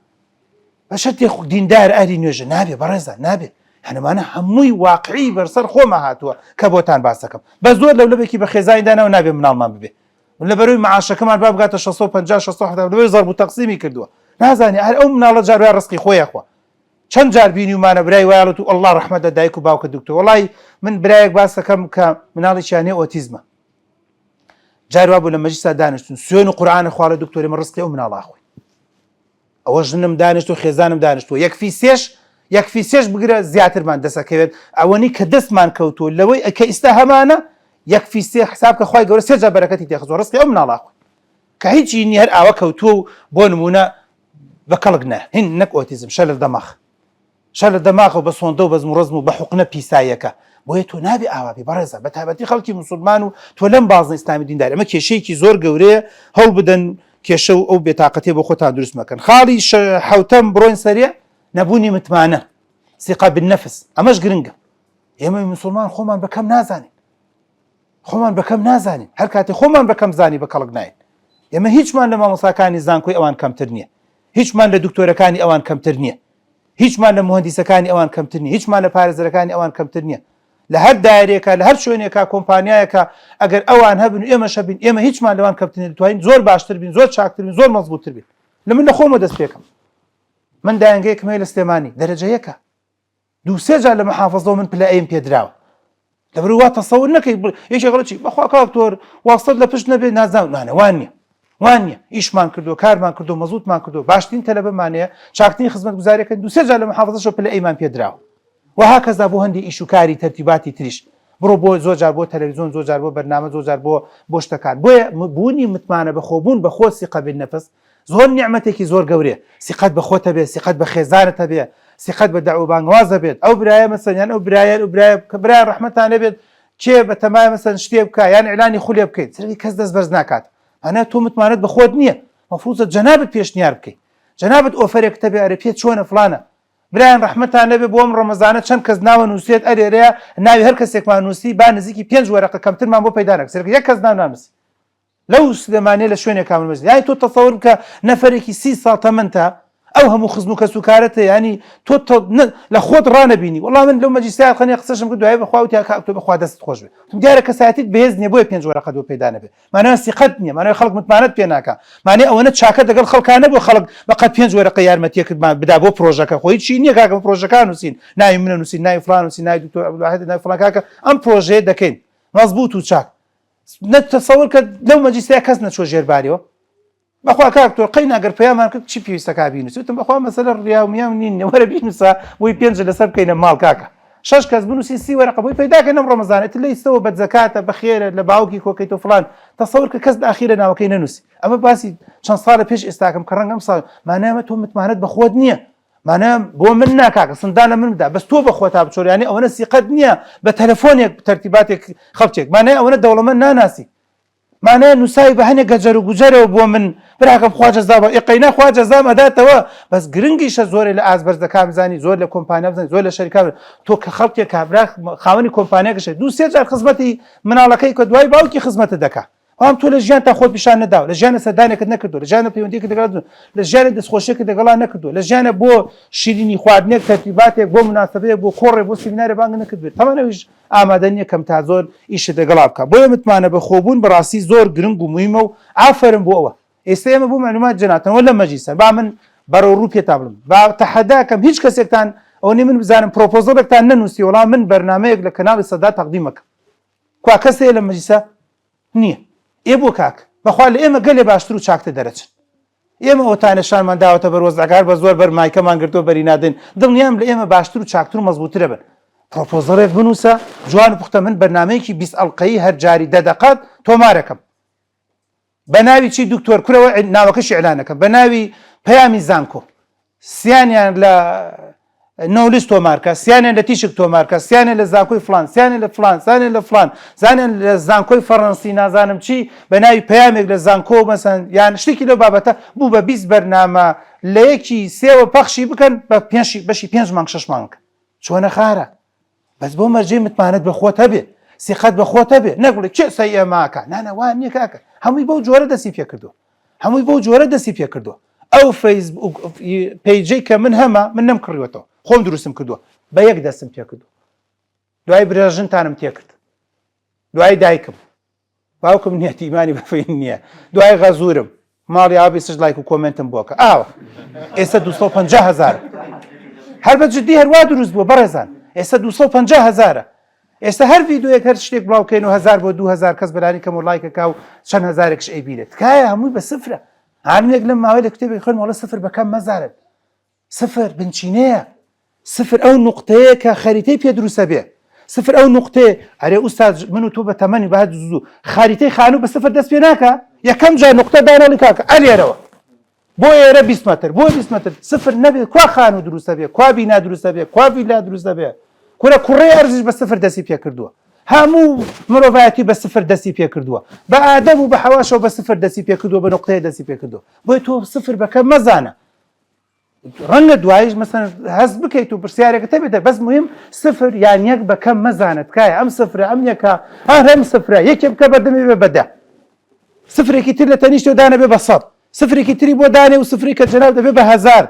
بە شەرتێ خو دیندار ئەهلی نوێژە نابێ بەڕێزان نابێ هەنمانە هەمووی واقعی بەرسەر خۆمە هاتووە کە بۆتان باسەکەم بە زۆر لەولەبێکی بە خێزانی داناوە نابێ مناڵمان ببێ لەبەرەوەی معاشەکەمان با بگاتە 650 670 لەبەر زەرب و تەقسیمی کردووە نازانی هەر ئەو مناڵە جار وای ڕزقی خۆی ئەخوا چەند جار بینیومانە برای وایڵت و ئەڵڵا ڕەحمەت لە دایک و باوکە دکتۆر وەڵای من برایەک باسەکەم کە مناڵێکیان هەیە ئۆتیزمە جار وا بوو لە مەجلیسا دانیشتون سوێن و قورئانە خواڵە دکتۆرێ من ڕزقی ئەو مناڵە ئەخۆین ئەوە ژنم دانیشت و خێزانم دانیشتووە یەک فیسێش یەک فیسێش بگرە زیاترمان دەسەکەوێت ئەوەنی کە دەستمان کەوتووە لەوەی کە ئیستا هەمانە یەک فیسێ حساب کە خوای گەورە سێ جار بەرەکەتی تێخستووە ڕزقی ئەو مناڵە خۆی کە هیچی نیە هەر ئاوە کەوتووە و بۆ نمونە بە کەڵک نە هین نەک ئۆتیزم شەلل دەماخ شەلل دەماخە و بە سۆندە و بەزم و ڕەزم و بە حوقنە پیساییەکە بۆیە تۆ نابێ ئاوا بی بەڕێزە بە تایبەتی خەڵکی موسڵمان و تۆ لەم بازنە ئیسلامی دینداری ئەمە کێشەیەکی زۆر گەورەیە هەوڵ بدەن کێشە و ئەو بێتاقەتیە بۆ خۆتان دروست مەکەن خاڵی حوتەم بڕۆین سەرێ نەبوونی متمانە ثقە بالنفس ئەمەش گرنگە ئێمەی مسلمان خۆمان بە کەم نازانین خۆمان بەکەم نازانین هەر کاتێ خۆمان بەکەم زانی بە کەڵک ناین ئێمە هیچمان لە مامۆساکانی زانکۆی ئەوان کەمتر نییە هیچمان لە دکتۆرەکانی ئەوان کەمتر نییە هیچمان لە موهەندیسەکانی ئەوان کەمتر نییە هیچمان لە پارێزەرەکانی ئەوان کەمتر نییە لە هەر دایرێکە لە هەر شوێنێکە کۆمپانیایەکە ئەگەر ئەوان هەبن و ئێمەش هەبین ئێمە هیچمان لەوان کەمتر نییە دەتوانین زۆر باشتر بین زۆر چاکتر بین زۆر مەزبووتر بین لە من لە خۆمەوە دەست پێکەم من دایەنگەیەکم هەیە لە سلێمانی دەرەجە یەکە دوو سێ جار لە محافظەوە من پلە ئەیم پێدراوە لەبەر وا تەسەور نەکەی یەکێک ئەڵێ چی بەخوا کاک تۆر واستەت لە پشت نەبێ نازانم نانە وان نییە وان نییە ئیشمان کردو کارمان کردو مەزوتمان کردو باشترین تەلەبەمان هەیە چاکترین خزمەتگوزاریەکەن دوو سێ جار لە محافظەشەوە پلە ئەیمان پێدراوە و هاکەزا بۆ هەندی ئیش و کاری تەرتیباتی تریش بڕۆ بۆ زۆر جار بۆ تەلەڤیزیۆن زۆر جار بۆ بەرنامە زۆر جار بۆ بۆ شتەکان بۆیە بوونی متمانە بەخۆبوون بە خۆ ثقە بالنفس زۆر نیعمەتێکی زۆر گەورەیە سیقەت بە خۆت هەبێت سیقەت بە خێزانت هەبێ سیقەت بە دەعوە بانگەواز هەبێت ئەو برایە مەسەن یان ئەو برایە ئەو برایە کە برایان ڕەحمەتان لێبێت کێ بە تەمایە مەسەن شتێ بکا یان ئیعلانی خولێ بکەیت سەرەکی کەس دەست بەرز ناکات مانا تۆ متمانەت بە خۆت نییە مەفروزە جەنابت پێشنیار بکەیت جەنابت ئۆفەرێکت هەبێ ئەرێ پێت چۆنە فڵانە برایان ڕەحمەتان لێبێ بۆ ئەم ڕەمەزانە چەند کەس ناوە نووسێت ئەرێرەیە ناوی هەر کەسێکمان نووسی با نزیکی پێنج وەرەقە کەمترمان بۆ پەیدا نەکرد سەرەکی یەک کەس ناو نانووسی لەو سلێمانیە لە شوێنێکا من مەجلیس یانی تۆ تەسەور بکە نەفەرێکی سی ساڵ تەمەنتە ئەو هەموو خزم و کەس و کارەتە یانی تۆ لە خۆت ڕانەبینی وەڵا من لەو مەجلیسە خەنێ قسەشم کرد دوای بەخوا وتی کاک تۆ بەخوا دەستت خۆش بێ وتم دیارە کەسایەتیت بەهێز نییە بۆیە پێنج وەرەقەت بۆ پەیدا نەبێ مانای سیقەت نییە مانای خەڵک متمانەت پێ ناکا مانای ئەوەنە چاکە دەگەڵ خەڵکا نەبوو خەڵک بەقەد پێنج وەرەقە یارمەتیەکتمان بدا بۆ پرۆژەکە خۆ هیچی نییە کاکە پرۆژەکان نووسین ناوی منە نووسین ناوی فڵان نووسین ناوی دکتۆر عەبدولواحید ناوی فڵان کاکە ئەم پرۆژەیە دەکەین مەزبوط و چاک نە تەسەور کە لەو مەجلیسەیە کەس نەچوە ژێر باریەوە بەخوا کاک تۆ قەی ناگەر پەیامان کرد چی پێویستە کا بینوسی وتم بەخوا مەسەلە ڕیا و میاو نین وەرە بینوسە بۆی پێنج لەسەر بکەینە ماڵ کاکە شەش کەس بنووسین سی وەرەقە بۆی پەیدا کەین ئەم ڕەمەزانە ئیتر لە ئیستەوە بە زەکاتە بە خێرە لە باوکی کۆکەی تۆ فڵان تەسەور کە کەس لە ئاخیرە ناوەکەی نەنووسی ئەمە باسی چەند ساڵە پێش ئێستاکەم کە ڕەنگە ئەم ساڵ مانای ئەمە تۆ متمانەت بە خۆت نییە مانا بۆ من نا کاکە سندان لە من بدا بەس تۆ بە خۆتا بچۆر یانی ئەوەنە سیقەت نییە بە تەلەفۆنێک تەرتیباتێک خەڵکێک مانای ئەوەنە دەوڵەمەند ناناسی. مانای نووساوی بە هەنێ گەجەر و گوجەرەوە بۆ من براکەم خوا جەزا بە ئێقەینا خوا جەزام ئەداتەوە بەس گرنگیشە زۆرێ لە ئاست بەرزەکان بزانی زۆر لە کۆمپانیا بزانی زۆر لە شەریکا تۆ کە خەڵکێک کابرا خاوەنی کۆمپانیاکەشە دوو سێ جار خزمەتی مناڵەکەی کە دوای باوکی خزمەتت دەکا بەڵام تۆ لە ژیانتا خۆت پیشان نەداوە لە ژیانە سەردانێکت نەکردووە لە ژیانە پەیوەندیەکت لەگەڵ لە ژیانە دەستخۆشیەکت لەگەڵا نەکردووە لە ژیانە بۆ شیرینی خواردنێک تەرتیباتێک بۆ مناسبەیەک بۆ کۆڕێ بۆ سیمینارێ بانگ نەکردبێت تەمان ئەویش ئامادە نییە کەم تا زۆر ئیشت لەگەڵا بکا بۆیە متمانە بەخۆبوون بەڕاستی زۆر گرنگ و مویمە و ئافەرم بۆ ئەوە ئێستا ئێمە بۆ مەعلومات جەنابتان وە لەم مەجلیسە با من بەرەو ڕوو پێتان بڵێم با تەحەداکەم هیچ کەسێکتان ئەوەنەی من بزانم پرۆپۆزەڵێکتان نەنووسی وەڵا من بەرنامەیەک لە کەناڵی سەدا تەقدیمەکەم کوا کەس هەیە لەم مەجلیسە نییە ئێ بۆ کاک بەخوا لە ئێمە گەلێ باشتر و چاکتر دەرەچن ئێمە ئەوتانە شانمان داوەتە بەر وەزعەکە هەر بە زۆر بەر مایکەمان گرتووە بەری نادەین دڵنیام لە ئێمە باشتر و چاکتر و مەزبووترە بن پرۆپۆزەڵێک بنووسە جوان و پوختە من بەرنامەیەکی 20 ئەڵقەیی هەر جاری دە دەقە تۆمارەکەم بە ناوی چی دکتۆر کورەوە ناوەکەشی ئیعلانەکەم بە ناوی پەیامی زانکۆ سیانیان لە نۆلس تۆمارکە سیانیان لە تیشک تۆمارکە سیانیان لە زانکۆی فلان سیانیان لە فلان سانیان لە فلان زانیان لە زانکۆی فەڕەنسی نازانم چی بە ناوی پەیامێک لە زانکۆ مەسەن یان شتێکی لەو بابەتە بوو بە 20 بەرنامە لە یەکی سێوە پەخشی بکەن بە پێنج بەشی پێنج مانگ شەش مانگ چۆنە خارە بەس بۆ مەرجەی متمانەت بە خۆت هەبێ سیقەت بە خۆت هەبێ نەک بڵێ کێ سەی ئێماکە نانە وا نییە کاکە هەمووی بەو جۆرە دەستی پێکردووە هەمووی بەو جۆرە دەستی پێکردووە ئەو فەیسبوک page ەی کە من هەمە من نەم کڕیوەتەوە خۆم دروستم کردووە بە یەک دەستم پێکردووە دوای برێژنتانم تێکرد دوای دایکم باوکم نیە ئیمانی بە فین نییە دوای غەزورم ماڵی ئاوی سش لایک و comment م بۆکە ئاوە ئێستا 250 هزار هەر بە جدی هەروە دروست بووە بەڕێزان ئێستا 250 هزارە ئێستا هەر ڤیدیۆیەک هەر شتێک بڵاوکەین و هزار بۆ 2000 کەس بەلانی کەم و لایکەکە و چەند هزارێکش ئەیبینێت تکایە هەمووی بە سفرە هەرنێک لەم ماوەی لە کتێبێک خوێن وەڵە سفر بەکەم مەزارن سفر بنچینەیە سفر ئەو نوقتەیە کە خەریتەی پێ دروستە بێ سفر ئەو نوقتەیە ئەرێ ئوستاد من و تۆ بە تەمەنی بە زوو خەریتەی خانوو بە سفر دەست پێ ناکا یەکەم جار نوقتە دانەڵی کاکە ئەلێرەوە بۆ ئێرە 20 مەتر بۆ 20 مەتر سفر نەبێت کوا خانوو دروستە بێ کوا بینا دروستە بێ کوا ڤیلا دروستە بێ کورە کوڕێ ئەرزیش بە سفر دەستی پێ کردووە هەموو مرۆڤایەتی بە سفر دەستی پێ کردووە بە ئادەم و بە حەواشەوە بە سفر دەستی پێ کردووە بە نوقتەیە دەستی پێ کردووە بۆیە تۆ سفر بەکە مەزانە ڕەنگە دوایش مەسەن هەست بکەیت و پرسیارێکت هەبێت بەس مهم سفر یان یەک بە کەم مەزانە تکایە ئەم سفرە ئەم یەکە هەر ئەم سفرە یەکێ بکە بەردەمی بێ بەدە سفرێکی تر لە تەنیشتەوە دانە بێ بە سەد سفرێکی تری بۆ دانێ و سفری کە جەناب دەبێ بە هەزار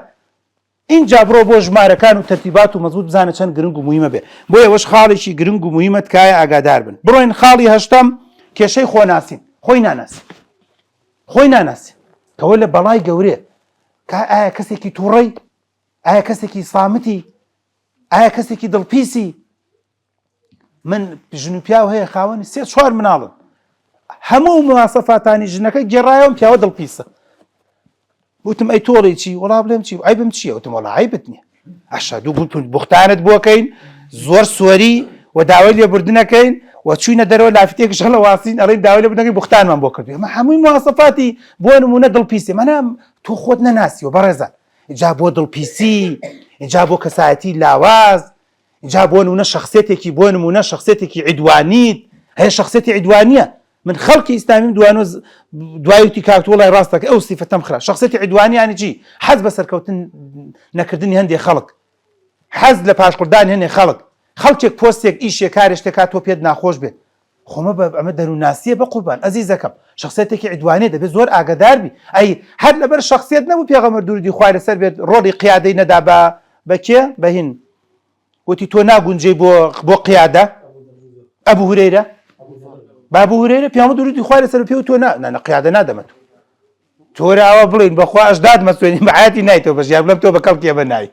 اینجا بڕۆ بۆ ژمارەکان و تەرتیبات و مەزبوط بزانە چەند گرنگ و مهمە بێ بۆ ئەوەش خاڵێکی گرنگ و مهمە تکایە ئاگادار بن بڕۆین خاڵی هەشتەم کێشەی خۆناسین خۆی ناناسی خۆی ناناسی کەوە لە بەڵای گەورەیە کا ئایا کەسێکی تووڕەی ئایا کەسێکی سامتی ئایا کەسێکی دڵپیسی من ژن و پیاو هەیە خاوەنی سێ چوار مناڵن هەموو مواسەفاتانی ژنەکە گێڕایەوەم پیاوە دڵپیسە وتم ئەی تۆڵی چی وەڵا بڵێم چی عیبم چییە وتم وەڵا عیبت نییە ئەشە دوو بوختانت بۆکەین زۆر سۆری و داوای لێبوردنەکەین و چوینە دەرەوە لافیتێکش هەڵەواسین ئەڵێن داوای لێبوردنەکەی بوختانمان بۆ کردووە ئەمە هەمووی مواسەفاتی بۆ نمونە دڵپیسی مەنا تۆ خۆت نەناسیوە بەڕێزان جا بۆ دڵپیسی جا بۆ کەسایەتی لاواز جا بۆ نمونە شخصێتێکی بۆ نمونە شخصێتێکی عیدوانیت هەیە شخصێتی عیدوانیە من خەڵکی ئیسلامیم دوانۆ دوای وتی کاک تۆ وڵای ڕاستەکە ئەو سیفەتەم خرا شخصێتی عیدوانی یانی چی حەز بە سەرکەوتن نەکردنی هەندێک خەڵک حەز لە پاشقوردانی هەنێ خەڵک خەڵکێک پۆستێک ئیشێ کارێ شتێکا تۆ پێت ناخۆش بێت خۆمە بە ئەمە دەروونناسیە بە قوربان ئەزیزەکەم شخصێتێکی عیدوانێ دەبێت زۆر ئاگادار بی ئەی هەر لەبەر شخصیت نەبوو پێغەمبەر درودی خوای لەسەر بێت ڕۆڵی قیادەی نەدا بە بە کێ بە هین وتی تۆ ناگونجێی بۆ بۆ قیادە ئەبو هورەیرە بابو هورەیرە پیامە درودی خوای لەسەر پێ و تۆ نا نا قیادە نادەمە تۆ تۆراوە بڵین بەخوا ئەشداد مەسوێنی بەعاتی نایتەوە بەژیار بڵێم تۆ بە کەڵکی ئەمە نای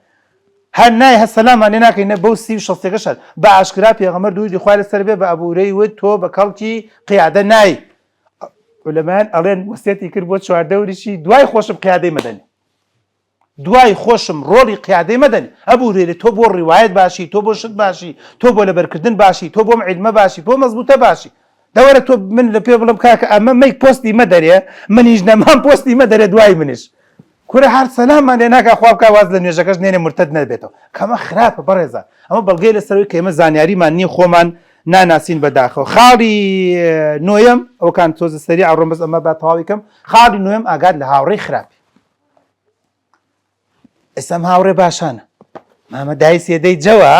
هەر نای هە سەلامان لێ ناکەین نە بەو سی و شەستەکە شەر بە ئاشکرا پێغەمبەر درودی خوای لەسەر بێ بە ئەبوورەی وت تۆ بە کەڵکی قیادە نای عولەمایان ئەڵێن وەسیەتی کرد بۆ چواردەوریشی دوای خۆشم قیادەی مەدەنێ دوای خۆشم ڕۆڵی قیادەی مەدەن ئەبو هورەیرە تۆ بۆ ڕیوایەت باشی تۆ بۆ شت باشی تۆ بۆ لەبەرکردن باشی تۆ بۆم عیلمە باشی بۆ مەزبوتە باشی دەوەرە تۆ من لە پێ بڵم کاکە ئەمە مەی پۆستی مەدەرێ منیش نەمام پۆستی مەدەرێ دوای منیش کورە هەر سەلاممان لێ ناکا خوا بکا واز لە نوێژەکەش نێنێ مرتد نەبێتەوە کەمە خراپە بەڕێزان ئەمە بەڵگەی لەسەرەوەی کە ئێمە زانیاریمان نییە خۆمان ناناسین بەداخەوە. خاڵی نۆیەم ئەوکان تۆزە سەری ئەڕۆم بەس ئەمە با تەواوی کەم. خاڵی نۆیەم ئاگات لە هاوڕێی خراپی. ئێستا ئەم هاوڕێ باشانە مامە دای سێدەی جەوە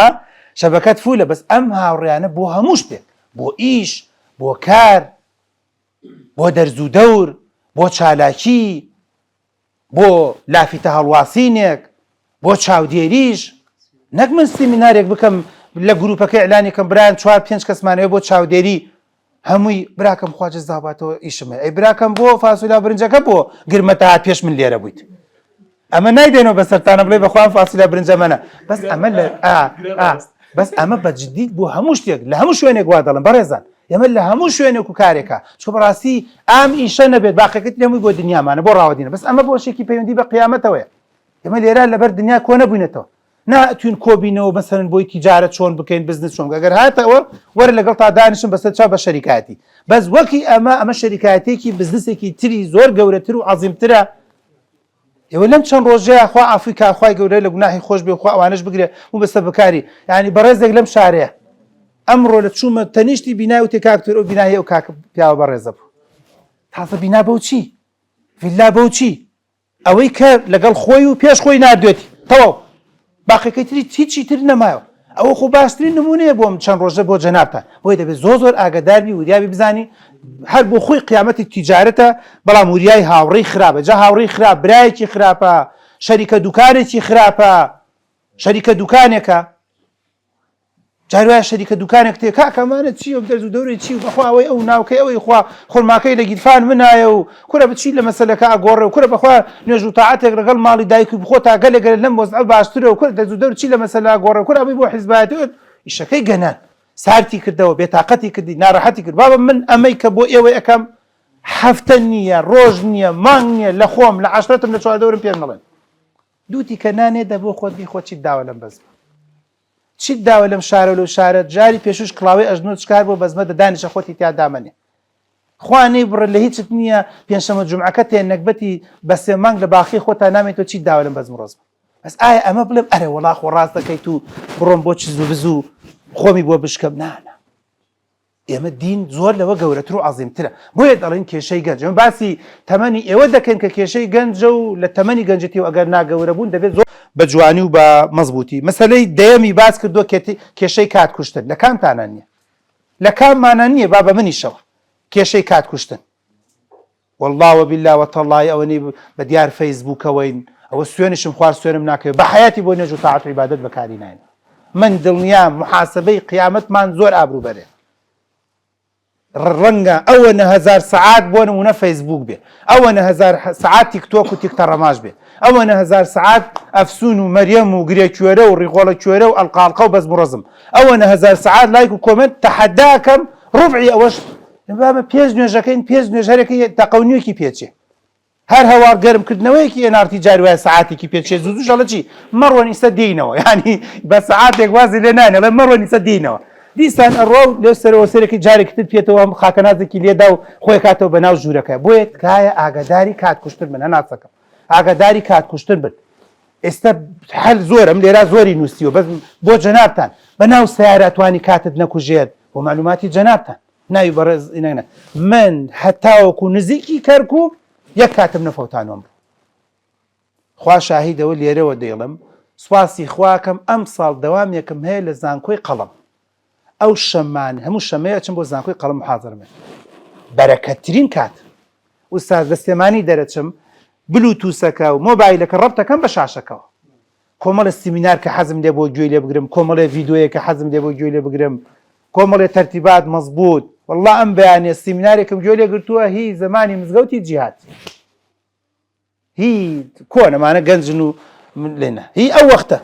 شەبەکەت فولە بەس ئەم هاوڕیانە بۆ هەموو شتێک بۆ ئیش بۆ کار بۆ دەرز و دەور بۆ چالاکی بۆ لافیتە هەڵواسینێک بۆ چاودێریش نەک من سیمینارێک بکەم لە گروپەکە ئەلانێکم برایان چوار پێنج کەسمانەوە بۆ چاودێری هەمووی براکەم خوا جەزا باتەوە ئیشم هەیە ئەی براکەم بۆ فاسۆلیا برنجەکە بۆ گرمەتە هات پێش من لێرە بوویت ئەمە نایدەنەوە بەسەرتانە بڵێ بەخوام فاسۆلیا برنجە مەنە بەس ئەمە لە بەس ئەمە بە جدیت بۆ هەموو شتێک لە هەموو شوێنێک وا دەڵم بەڕێزان ئێمە لە هەموو شوێنێک و کارێکە چکە بەڕاستی ئام ئیشە نەبێت باقەکەت لەمووی بۆ دنیامانە بۆ ڕاوەدینە بەس ئەمە بۆ شێکی پەیوەندی بە قیامەتەوەیە ئێمە لێرە لەبەر دنیا کۆ نەبووینەتەوە نا ئەتوین کۆبینەوە مەسەلەن بۆی تیجارەت چۆن بکەین بزنس چۆن ئەگەر هاتەوە وەرە لەگەڵ تا دانیشم بەسەر چاو بە شەریکایەتی بەس وەکی ئەمە ئەمە شەریکایەتێکی بزنسێکی تری زۆر گەورەتر و عەزیمترە ئێوە لەم چەند ڕۆژەیە خوا عەفوی کا خوای گەورە لە گوناحی خۆش بێ خوا ئەوانەش بگرێ و بەسە بکاری یعنی بەڕێزێک لەم شارەیە ئەمڕۆ لە چوومە تەنیشتی بینای وتی کاک تور ئەو بینای ئەو کاک پیاوە بەڕێزە بوو تازە بینا بەو چی ڤیلا بەو چی ئەوەی کە لەگەڵ خۆی و پێش خۆی ناردوێتی تەواو باقیەکەی تری هیچی تر نەمایەوە ئەوە خۆ باشترین نمونەیە بۆم چەند ڕۆژە بۆ جەنابتان بۆیە دەبێت زۆر زۆر ئاگاداربی وریابی بزانی هەر بۆ خۆی قیامەتی تیجارەتە بەڵام وریای هاوڕێی خراپە جا هاوڕێی خراپ برایەکی خراپە شەریکە دوکانێکی خراپە شەریکە دوکانێکە جار وایە شەریکە دوکانێک تێ کاکە ئەمانە چی و دەرز و دەورەی چی و بەخوا ئەوەی ئەو ناوکەی ئەوەی خوا خورماکەی لە گیرفان منایە و کورە بچی لە مەسەلەکە ئەگۆڕێ و کورە بەخوا نوێژ و تاعەتێک لەگەڵ ماڵی دایک و بخۆ تا گەلێ گەلێ لەم وەزعە باشترە و کورە دەرز و دەور چی لە مەسەلە ئەگۆڕێ و کورە ئەوەی بۆ حیزبایەتی و ئیشەکەی گەنان سارتی کردەوە بێتاقەتی کردی ناڕەحەتی کرد بابە من ئەمەی کە بۆ ئێوەی ئەکەم هەفتە نییە ڕۆژ نییە مانگ نییە لە خۆم لە عەشرەتم لە چواردەورم پێم نەڵێن دوو تیکە نانێ دە بۆ خۆت بیخۆ چیت داوە لەم بەزمە چیت داوە لەم شارە لەو شارە جاری پێشوش کڵاوەی ئەژنۆ چکار بۆ بەزمە دە دانیشە خۆتی تیا دامەنێ خوا نەی بڕێ لە هیچت نییە پێنجشەمە جومعەکە تێ نەگبەتی بە سێ مانگ لە باخی خۆتا نامێتەوە چیت داوە لەم بەزم ڕەزمە بەس ئایا ئەمە بڵێم ئەرێ وەڵا خۆ ڕاست دەکەیت و بڕۆم بۆ چز و بز و خۆمی بۆ بشکەم نانا ئێمە دین زۆر لەوە گەورەتر و عەزیمترە بۆیە دەڵێن کێشەی گەنج ئێمە باسی تەمەنی ئێوە دەکەین کە کێشەی گەنجە و لە تەمەنی گەنجەتی و ئەگەر ناگەورە بوون دەبێت زۆر بە جوانی و بە مەزبووتی مەسەلەی دەیەمی باس کردووە کێشەی کات کوشتن لە کامتانە نییە لە کاممانە نییە با بە منیشەوە کێشەی کات کوشتن واللە وباللە وتاللە ئەوەنەی بە دیار فەیسبووکەوەین ئەوە سوێنیشم خوارد سوێنم ناکەوێت بە حەیاتی بۆ نوێژ و تاعەت و عیبادەت بەکاری ناێنم من دڵنیام محاسبەی قیامەتمان زۆر ئابروو بەرێ ڕەنگە ئەوەنە هەزار سەعات بۆ نمونە فەیسبوک بێ ئەوەنە هەزار سەعات تیکتۆک و تیکتەڕەماش بێ ئەوەنە هەزار سەعات ئەفسون و مەریەم و گرێ کوێرە و ڕیخۆڵە کوێرە و ئەلقاڵقە و بەزم و ڕەزم ئەوەنە هەزار سەعات لایک و کۆمێنت تەحەداکەم ڕوبعی ئەوەش بابە پێش نوێژەکەین پێش نوێژ هەرێکی تەقە و نوێکی پێچێ هەر هەواڵ گەرم کردنەوەیەکی ئێنارتی جاری وایە سەعاتێکی پێچێ زوو زوو ئەڵێ چی مەڕۆن ئیستا دێینەوە یانی بە سەعاتێک وازی لێ نانێ ئەڵێ مەڕۆن ئیستا دێینەوە دیسان ئەڕوا و لێو سەرەوە سەرێکی جارێکی تر پێتەوە هەم خاکەنازێکی لێدا و خۆی کاتەوە بە ناو ژوورەکە بۆیە تکایە ئاگاداری کات کوشتن بن هەناسەکەم ئاگاداری کات کوشتن بن ئێستا حەل زۆرم لێرا زۆری نووسیوە بەس بۆ جەنابتان بە ناو سیارە توانی کاتت نەکوژێت بۆ معلوماتی جەنابتان ناوی بەڕێز ئینەنە من هەتاوەکو نزیکی کەرکوک یەک کاتم نەفەوتانوم خوا شاهیدەوە لێرەوە دەیڵم سوپاسی خواکەم ئەم ساڵ دەوامێکم هەیە لە زانکۆی قەڵم ئەو شەمان هەموو شەمەیە ئەچم بۆ زانکۆی قەڵم محازەرم هەیە بەرەکەترین کات ئوستاز لە سلێمانی دەرەچم بلوتوسەکە و مۆبایلەکە ڕەبتەکەم بە شاشەکەوە کۆمەڵێ سیمینار کە حەزم لێ بۆ گوێی لێ بگرم کۆمەڵێ ڤیدۆیە کە حەزم لێ بۆ گوێی لێ بگرم کۆمەڵێ تەرتیبات مەزبوط واللە ئەم بەیانیە سیمینارێکم گوێ لێ گرتووە هی زەمانی مزگەوتی جیهاد هی کۆنەمانە گەنجن و لێنە هی ئەو وەختە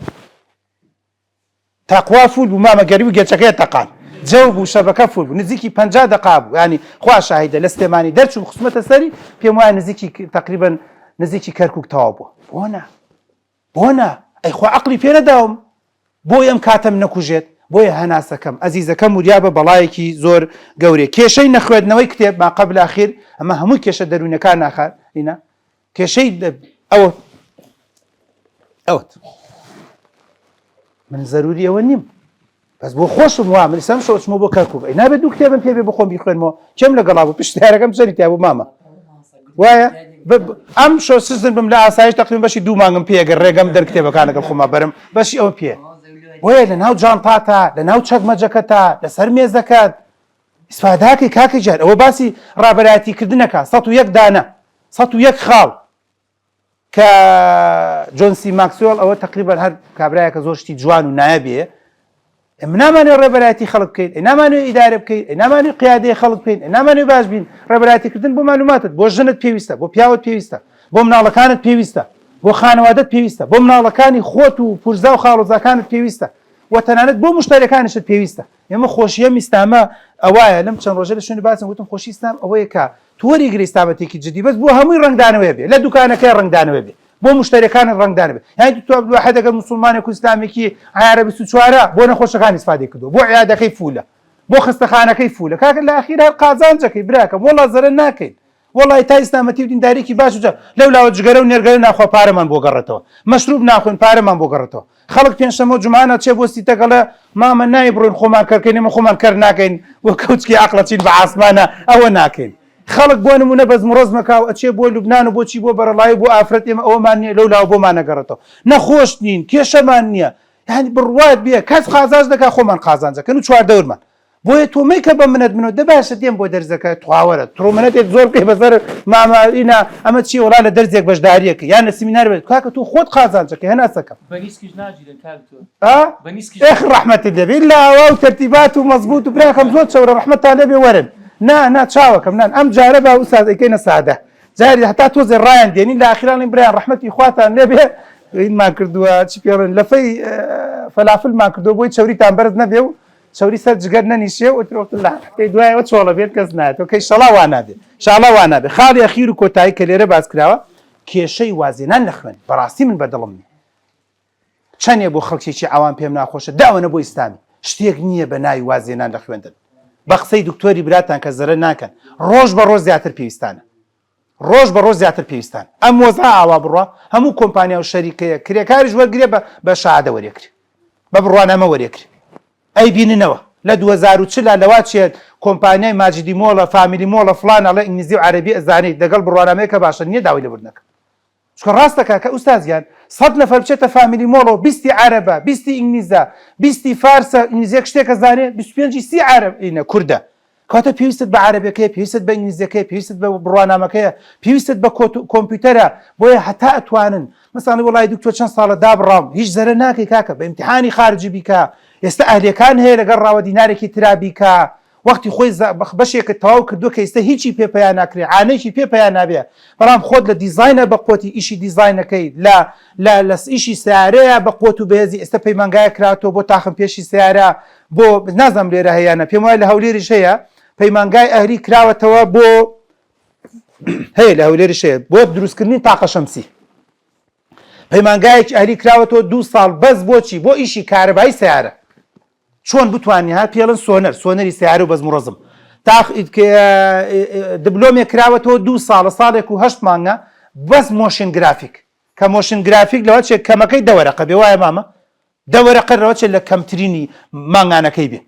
تەقوا فول بوو مامە گەرمی گەچەکەی تەقان جەو بوو شەبەکە فول بوو نزیکی 50 دقا بوو ینی خوا شاهیدە لە سلێمانی دەرچوم خسمەتە سەری پێم وایە نزیکی تقریبا نزیکی کەرکک تەواو بوو بۆ نا بۆ نا ئەی خوا عەقڵی پێ نەداوم بۆی ئەم کاتەم نەکوژێت بۆیە هەناسەکەم ئەزیزەکەم وریابە بەڵایەکی زۆر گەورەیە کێشەی نەخوێندنەوەی کتێب ما قبل اخیر ئەمە هەمووی کێشە دەروونەکان ناخات ئینا کێشەی ئەوە ئەوت من زەروری ئەوە نیم. بەس بۆ خۆشم وا من سەم شۆچمە بۆ کەرکوک ئەی نابێت دوو کتێبم پێ بێ بخۆم بیخوێنمەوە کێم لەگەڵا بوو پشتیارەکەم چەنی تیا بوو مامە وایە ئەم شۆ سزن بم لە ئاسایش تقریبا بەشی دوو مانگم پێ گەر ڕێگەم دەر کتێبەکان لەگەڵ خۆما بەرم بەشی ئەوە پێ بۆیە لە ناو جانتاتا لە ناو چەکمەجەکەتا لەسەر مێزەکەت ئیسفاداکەی کاکە گیان ئەوە باسی ڕابەرایەتی کردنەکە 101 دانە 101 خاڵ کە جۆن سی ماکسوێڵ ئەوە تقریبا هەر کابرایەکە زۆر شتی جوان و نایابێ ئێمە نامانەوێت ڕێبەرایەتی خەڵک بکەین ئێ نامانەوێت ئیدارە بکەین ئێ نامانەوێت قیادەی خەڵک بکەین ئێ نامانەوێت باش بین ڕێبەرایەتی کردن بۆ مالوماتت بۆ ژنت پێویستە بۆ پیاوت پێویستە بۆ مناڵەکانت پێویستە بۆ خانەوادەت پێویستە بۆ مناڵەکانی خۆت و پورزا و خاڵۆزاکانت پێویستە و تەنانەت بۆ مشتەرەکانیشت پێویستە ئێمە خۆشی ئەم ئیسلامە ئەوایە لەم چەند ڕۆژە لە شوێنی باسم وتم خۆشی ئیسلام ئەوەیە کە تۆ وەریگری ئیسلامەتێکی جدی بەس بۆ هەمووی ڕەنگدانەوەی بێ لە دوکانەکەی ڕەنگدانەوەی بێ بۆ مشتەریەکانت ڕەنگدانە بێ یانی دکتۆر عبدالواحد ئەگەر موسڵمانێک و ئیسلامێکی عیارە 24 بۆ نەخۆشەکان ئیسفادەی کردووە بۆ عیادەکەی فولە بۆ خەستەخانەکەی فولە کاکە لە ئەخیر هەر قازانجەکەی براکەم وەڵا زەرەر ناکەین وەڵی تا ئیسلامەتی و دیندارێکی باش و لەو لاوە جگەرە و نێرگەرە ناخوا پارەمان بۆ گەڕێتەوە مەشروب ناخۆین پارەمان بۆ گەڕێتەوە خەڵک پێنجشەممە و جومعانە چێ بۆ سیتەک ئەڵێ مامە نای بڕۆین خۆمان کەرکەین ئێمە خۆمان کەر ناکەین وە کەوچکی عەقڵەچین بە عاسمانە ئەوە ناکەین خەڵک بۆ نمونە بەزم و ڕەزمەکا و ئەچێ بۆ لوبنان و بۆچی بۆ بەرەڵایی بۆ ئافرەت ئێمە ئەوەمان نییە لەو لاوە بۆمان نەگەڕێتەوە نەخۆش نین کێشەمان نییە یانی بڕوات بێ کەس قازانج دەکا خۆمان قازانجەکەن و چواردەورمان بۆیە تۆ مەیکە بە منەت منۆ دە باشە دێم بۆ دەرزەکە تخواوەرە تڕۆ منەتێک زۆر بکەی بەسەر مامە ئینا ئەمە چیە وەڵا لە دەرزێک بەشداریەکە یان لە سیمینار بێت کاکە تۆ خۆت قازانجەکەی هەناسەکەم بە نیسکیش ناگیرن کاک تۆ ئا بە نیسکیش ئێخ ڕەحمەتت لێبێ ئیلا ئاوا و تەرتیبات و مەزبوط و براکەم زۆر چەورە ڕەحمەتتان لێبێ وەرن نا نا چاوەکەم نان ئەم جارە با ئوستاز ئەیکەینە سادە جاری هەتا تۆزێ ڕایان دێنین لە ئاخیران برایان ڕەحمەتی خواتان لێبێ ئینمان کردووە چی پێڵێن لەفەی فەلافلمان کردووە بۆی چەوریتان بەرز نەبێ و چەوری سەر جگەر نەنیشێ و ئیتر وەخت لە هەفتەی دوایەوە چۆڵە بێت کەس نایەتەوە کەی شەڵا وا نابێ شاڵا وا نابێ خاڵی ئەخیر و کۆتایی کە لێرە باس کراوە کێشەی وازێنان لە خوێن بەڕاستی من بەدڵم نییە چەنێ بۆ خەڵکێکی عەوام پێم ناخۆشە داوەنە بۆ ئیسلامی شتێک نییە بە ناوی وازێنان لە خوێندن بە قسەی دکتۆری براتان کە زەرەر ناکەن ڕۆژ بە ڕۆژ زیاتر پێویستانە ڕۆژ بە ڕۆژ زیاتر پێویستان ئەم وەزعە ئاوا بڕوا هەموو کۆمپانیا و شەریکەیە کرێکاریش وەرگرێ بە بە شەهادە وەرێکرێ بە بڕوانامە وەرێکرێ ئەیبیننەوە لە 2040 لەوا چێت کۆمپانیای ماجیدی مۆڵە فامیلی مۆڵە فڵان ئەڵێ ئینگلیزی و عەرەبی ئەزانیت لەگەڵ بڕوانامەیەکە باشە نییە داوای لێبوردنەکە چونکە ڕاست دەکا کە ئوستاز گیان سەت نەفەر بچێتە فامیلی مۆڵەوە بیستی عەرەبە بیستی ئینگلیزە بیستی فارسە ئینگلیزیەک شتێکە زانێ 25 سی عەرەب ئینە کوردە کەواتە پێویستت بە عەرەبەکەیە پێویستت بە ئینگلیزیەکەیە پێویستت بە بڕوانامەکەیە پێویستت بە کۆمپیوتەرە بۆیە هەتا ئەتوانن مەسەڵەن وەڵای دکتۆر چەند ساڵە دابڕاوم هیچ زەرەر ناکەی کاکە بە ئیمتیحانی خارجی بیکە ئێستا ئەهلیەکان هەیە لەگەڵ ڕاوە دینارێکی ترا بیکە وەختی خۆی بەشێکت تەواو کردووە کە ئیستا هیچی پێ پەیا ناکرێ عانەیەکی پێ پەیا نابێ بەڵام خۆت لە دیزاینە بە قوتی ئیشی دیزاینەکەی لە لە لە ئیشی سیارەیە بە قوت و بەهێزی ئێستا پەیمانگایە کراتەوە بۆ تاخم پێشی سیارە بۆ نازانم لێرە هەیە یان نا پێم وایە لە هەولێریش هەیە پەیمانگای ئەهلی کراوەتەوە بۆ هەیە لە هەولێریش هەیە بۆ دروستکردنی تاقە شەمسی پەیمانگایەکی ئەهلی کراوەتەوە دوو ساڵ بەس بۆچی بۆ ئیشی کارەبایی سیارە چۆن بتوانانی ها پێڵن سۆنەر سۆنەری سیارە و بەزم و ڕەزم تاخ دبلۆمێک کراوەتەوە دوو ساڵە ساڵێک و هەشت مانگە بەس motion graphic کە motion graphic لەوە چێ کەمەکەی دە وەرەقە بێ وایە مامە دە وەرەقە لەوە چێ لە کەمترینی مانگانەکەی بێ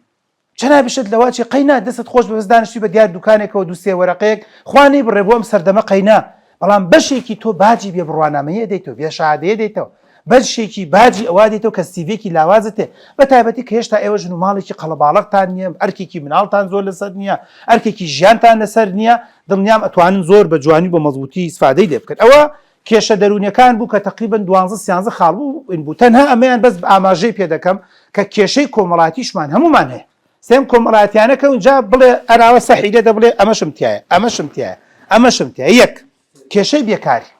جەنابیشت لەوە چی قەینا دەستت خۆش بێ بەس دانیشتوی بە دیار دوکانێکەوە دوو سێ وەرەقەیەک خوا نەیبڕێ بۆ ئەم سەردەمە قەینا بەڵام بەشێکی تۆ باجی بێ بڕوانامەیە دەیتەوە بێ شەهادەیە دەیتەوە بەشێکی باجی ئەوە دێتەوە کە سیڤێکی لاوازت هەیە بە تایبەتی کە هێشتا ئێوە ژن و ماڵێکی قەڵەباڵغتان نییە ئەرکێکی مناڵتان زۆر لەسەر نییە ئەرکێکی ژیانتان لەسەر نییە دڵنیام ئەتوانن زۆر بە جوانی بە مەزبوتی ئیسفادەی لێ بکەن ئەوە کێشە دەروونیەکان بوو کە تەقریبەن دوانزە سیانزە خاڵ بوو این بوو تەنها ئەمەیان بەس ئاماژەی پێ دەکەم کە کێشەی کۆمەڵاتیشمان هەموومان هەیە سێم کۆمەڵاتیانە کە اونجا بڵێ ئەراوە سەحی لێ دەبڵێ ئەمەشم تایە ئەمەشم تایە ئەمەشم تایە یەک کێشەی بێکاری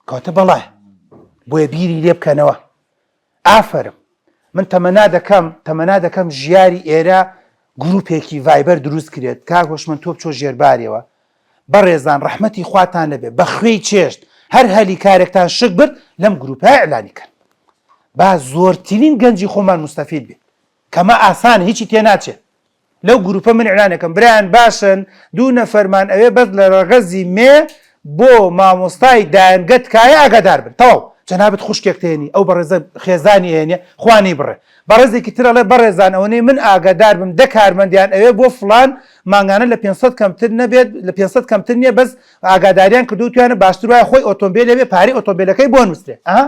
کەواتە بەڵێ بۆیە بیری لێ بکەنەوە ئافەرم من تەمەنا دەکەم تەمەنا دەکەم ژیاری ئێرە گروپێکی ڤایبەر دروست کرێت کاک هۆشمەند تۆ بچۆ ژێربارێوە بەڕێزان ڕەحمەتی خواتان لەبێ بە خوێی چێشت هەر هەلی کارێکتان شک برد لەم گروپە ئیعلانی کەن با زۆرترین گەنجی خۆمان مستەفید بێ کەمە ئاسانە هیچی تێناچێت لەو گروپە من ئیعلانەکەم برایان باشن دوو نەفەرمان ئەوێ بەس لە ڕەگەزی مێ بۆ مامۆستای دایەنگە تکایە ئاگادار بن تەواو. جەنابت خوشکێک تێنی ئەو بەڕێزە خێزانی هێنێ خوا نەیبڕێ بەڕێزێکی تر ئەڵێ بەڕێزان ئەوەنەی من ئاگادار بم دە کارمەندیان ئەوێ بۆ فڵان مانگانە لە 500 کەمتر نەبێت لە 500 کەمتر نییە بەس ئاگاداریان کردو تویانە باشتر وایە خۆی ئۆتۆمبیلێ بێ پارەی ئۆتۆمبیلەکەی بۆ نووسرێ ئەها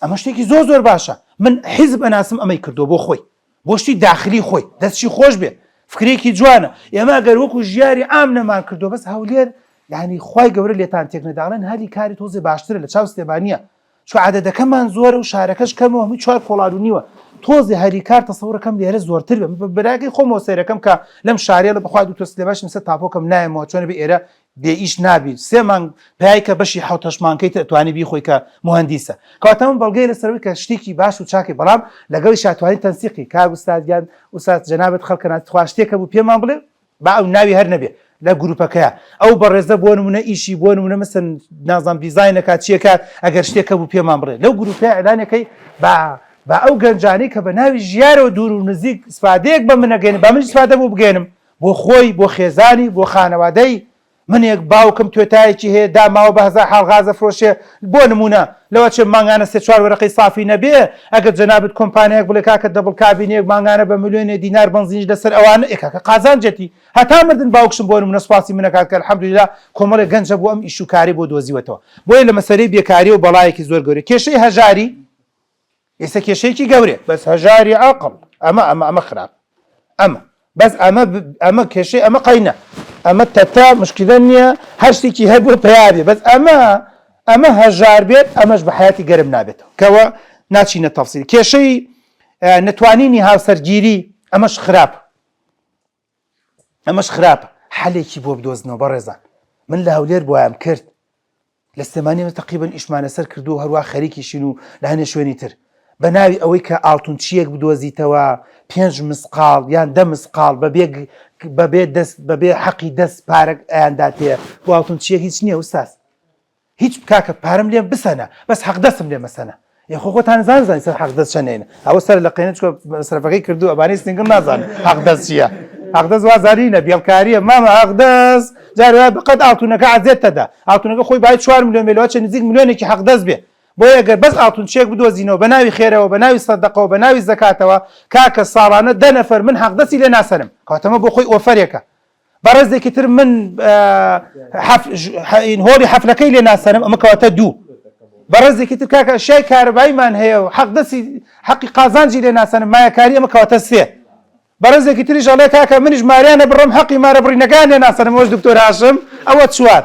ئەمە شتێکی زۆر زۆر باشە من حیزب ئەناسم ئەمەی کردووە بۆ خۆی بۆ شتی داخلی خۆی دەستشی خۆش بێ فکرێکی جوانە ئێمە ئەگەر وەکو ژیاری عام نەمان کردو بەس هەولێر یعنی خوای گەورە لێتان تێک نەداڵێن هەلی کاری تۆزێ باشترە لە چاو سلێمانیە چو عەدەدەکەمان زۆرە و شارەکەش کەمە و هەمووی چوار کۆڵان و نیوە تۆزێ هەلی کار تەسەورەکەم لێرە زۆرتر بێ من بەراگەی خۆمەوە سەیرەکەم کە لەم شارەیە لە بەخوا دکتۆر سلێمانش مسە تاپۆکەم نایەمەوە چۆنە بێ ئێرە بێ ئیش نابی سێ مانگ پیای کە بەشی حەوت هەشت مانگەی تر ئەتوانی بیخۆی کە موهەندیسە کەواتە من بەڵگەی لەسەرەوەی کە شتێکی باش و چاکی بەڵام لەگەڵیشا توانی تەنسیقی کاک ئوستاد گیان ئوستاد جەنابت خەڵکە ناس تخوا شتێک هەبوو پێمان بڵێ با ئەو ناوی هەر نەبێ لە گروپەکەیا ئەو بەڕێزە بۆ نمونە ئیشی بۆ نمونە مەسەن نازانم دیزاینەکە چیەکات ئەگەر شتێک هەبوو پێمان بڵێ لەو گروپەیە ئیعلانەکەی با با ئەو گەنجانەی کە بە ناوی ژیارەوە دوور و نزیک ئیسفادەیەک بە من ئەگەێنن با منیش ئیسفادە بۆ بگەێنم بۆ خۆی بۆ خێزانی بۆ خانەوادەی منێک باوکم توێتایەکی هەیە داماوە بە هەزار حاڵ غاز ئەفرۆشێ بۆ نموونە لەوەچێ مانگانە سێ چوار وەرەقەی سافی نەبێ ئەگەر جەنابت کۆمپانیایەک بڵێ کاکە double کابینەیەک مانگانە بە ملیۆنێ دینار بەنزینیش لەسەر ئەوانە ئێ کاکە قازانجێتی هەتا مردن باوکشم بۆ نموونە سوپاسی من ئەکات کە الحمدللە کۆمەڵێک گەنج هەبوو ئەم ئیش و کارەی بۆ دۆزیوەتەوە بۆیە لە مەسەلەی بێکاری و بەڵایەکی زۆر گەورە کێشەی هەژاری ئێستا کێشەیەکی گەورەیە بەس هەژاری عەقڵ ئەمە ئەمە ئەمە خراپ ئەمە بەس ئەمە ئەمە کێشەی ئەمە قەینە ئەمە تەتا مشکلە نییە هەر شتێکی هەبوو پیا بێ بەس ئەمە ئەمە هەژار بێت ئەمەش بە حیاتی گەرم نابێتەوە کەەوە ناچینە تەفسیل کێشەی نەتوانینی هاوسەرگیری ئەمەش خراپ ئەمەش خراپە حەلێکی بۆ بدۆزنەوە بەڕێزان من لە هەولێر بۆیان کرد لە سلێمانی ئێمە تەقریبەن ئیشمان لەسەر کردووە و هەروا خەریکیشین و لە هەنێ شوێنی تر بە ناوی ئەوەی کە ئاڵتونچییەک بدۆزیتەوە پێنج مسقاڵ یان دە مسقاڵ بەبێ بەبێ دەست بەبێ حەقی دەست پارە ئەیانداتێ بۆ ئاڵتونچییەک هیچ نییە ئوستاز هیچ کاکە پارەم لێ بسەنە بەس حەق دەستم لێ مەسەنە ئێ خۆ خۆتان زان زانی سەر حەق دەست چەنێنە ئەوە سەر لە قێنە چکە مەسرەفەکەی کردو ئەبانی single نازان حەق دەست چییە حەق دەست وازانینە بێڵکاریە مامە حەق دەست جار وایە بەقەد ئاڵتونەکە عەزێت تەدا ئاڵتونەکە خۆی بای 4 ملیۆن بێ لەوە چێ نزیک ملیۆنێکی حەق دەست بێ بۆیە گەر بەس ئاڵتونچیەک بدۆزینەوە بە ناوی خێرەوە بە ناوی سەدەقەوە بە ناوی زەکاتەوە کاکە ساڵانە دە نەفەر من حەق دەستی لێ ناسەنم کەواتەمە بۆ خۆی ئۆفەرێکە بەڕێزێکی تر من هۆڵی حەفلەکەی لێ ناسەنم ئەمە کەواتە دوو بەڕێزێکی تر کاکە شای کارەباییمان هەیە و حەق دەستی حەقی قازانجی لێ ناسەنم مایەکاری ئەمە کەواتە سێ بەڕێزێکی تریش ئەڵێ کاکە منیش ماریانە بڕم حەقی مارە بڕینەکان لێ ناسەنم ئەوەش دکتۆر هاشم ئەوە چوار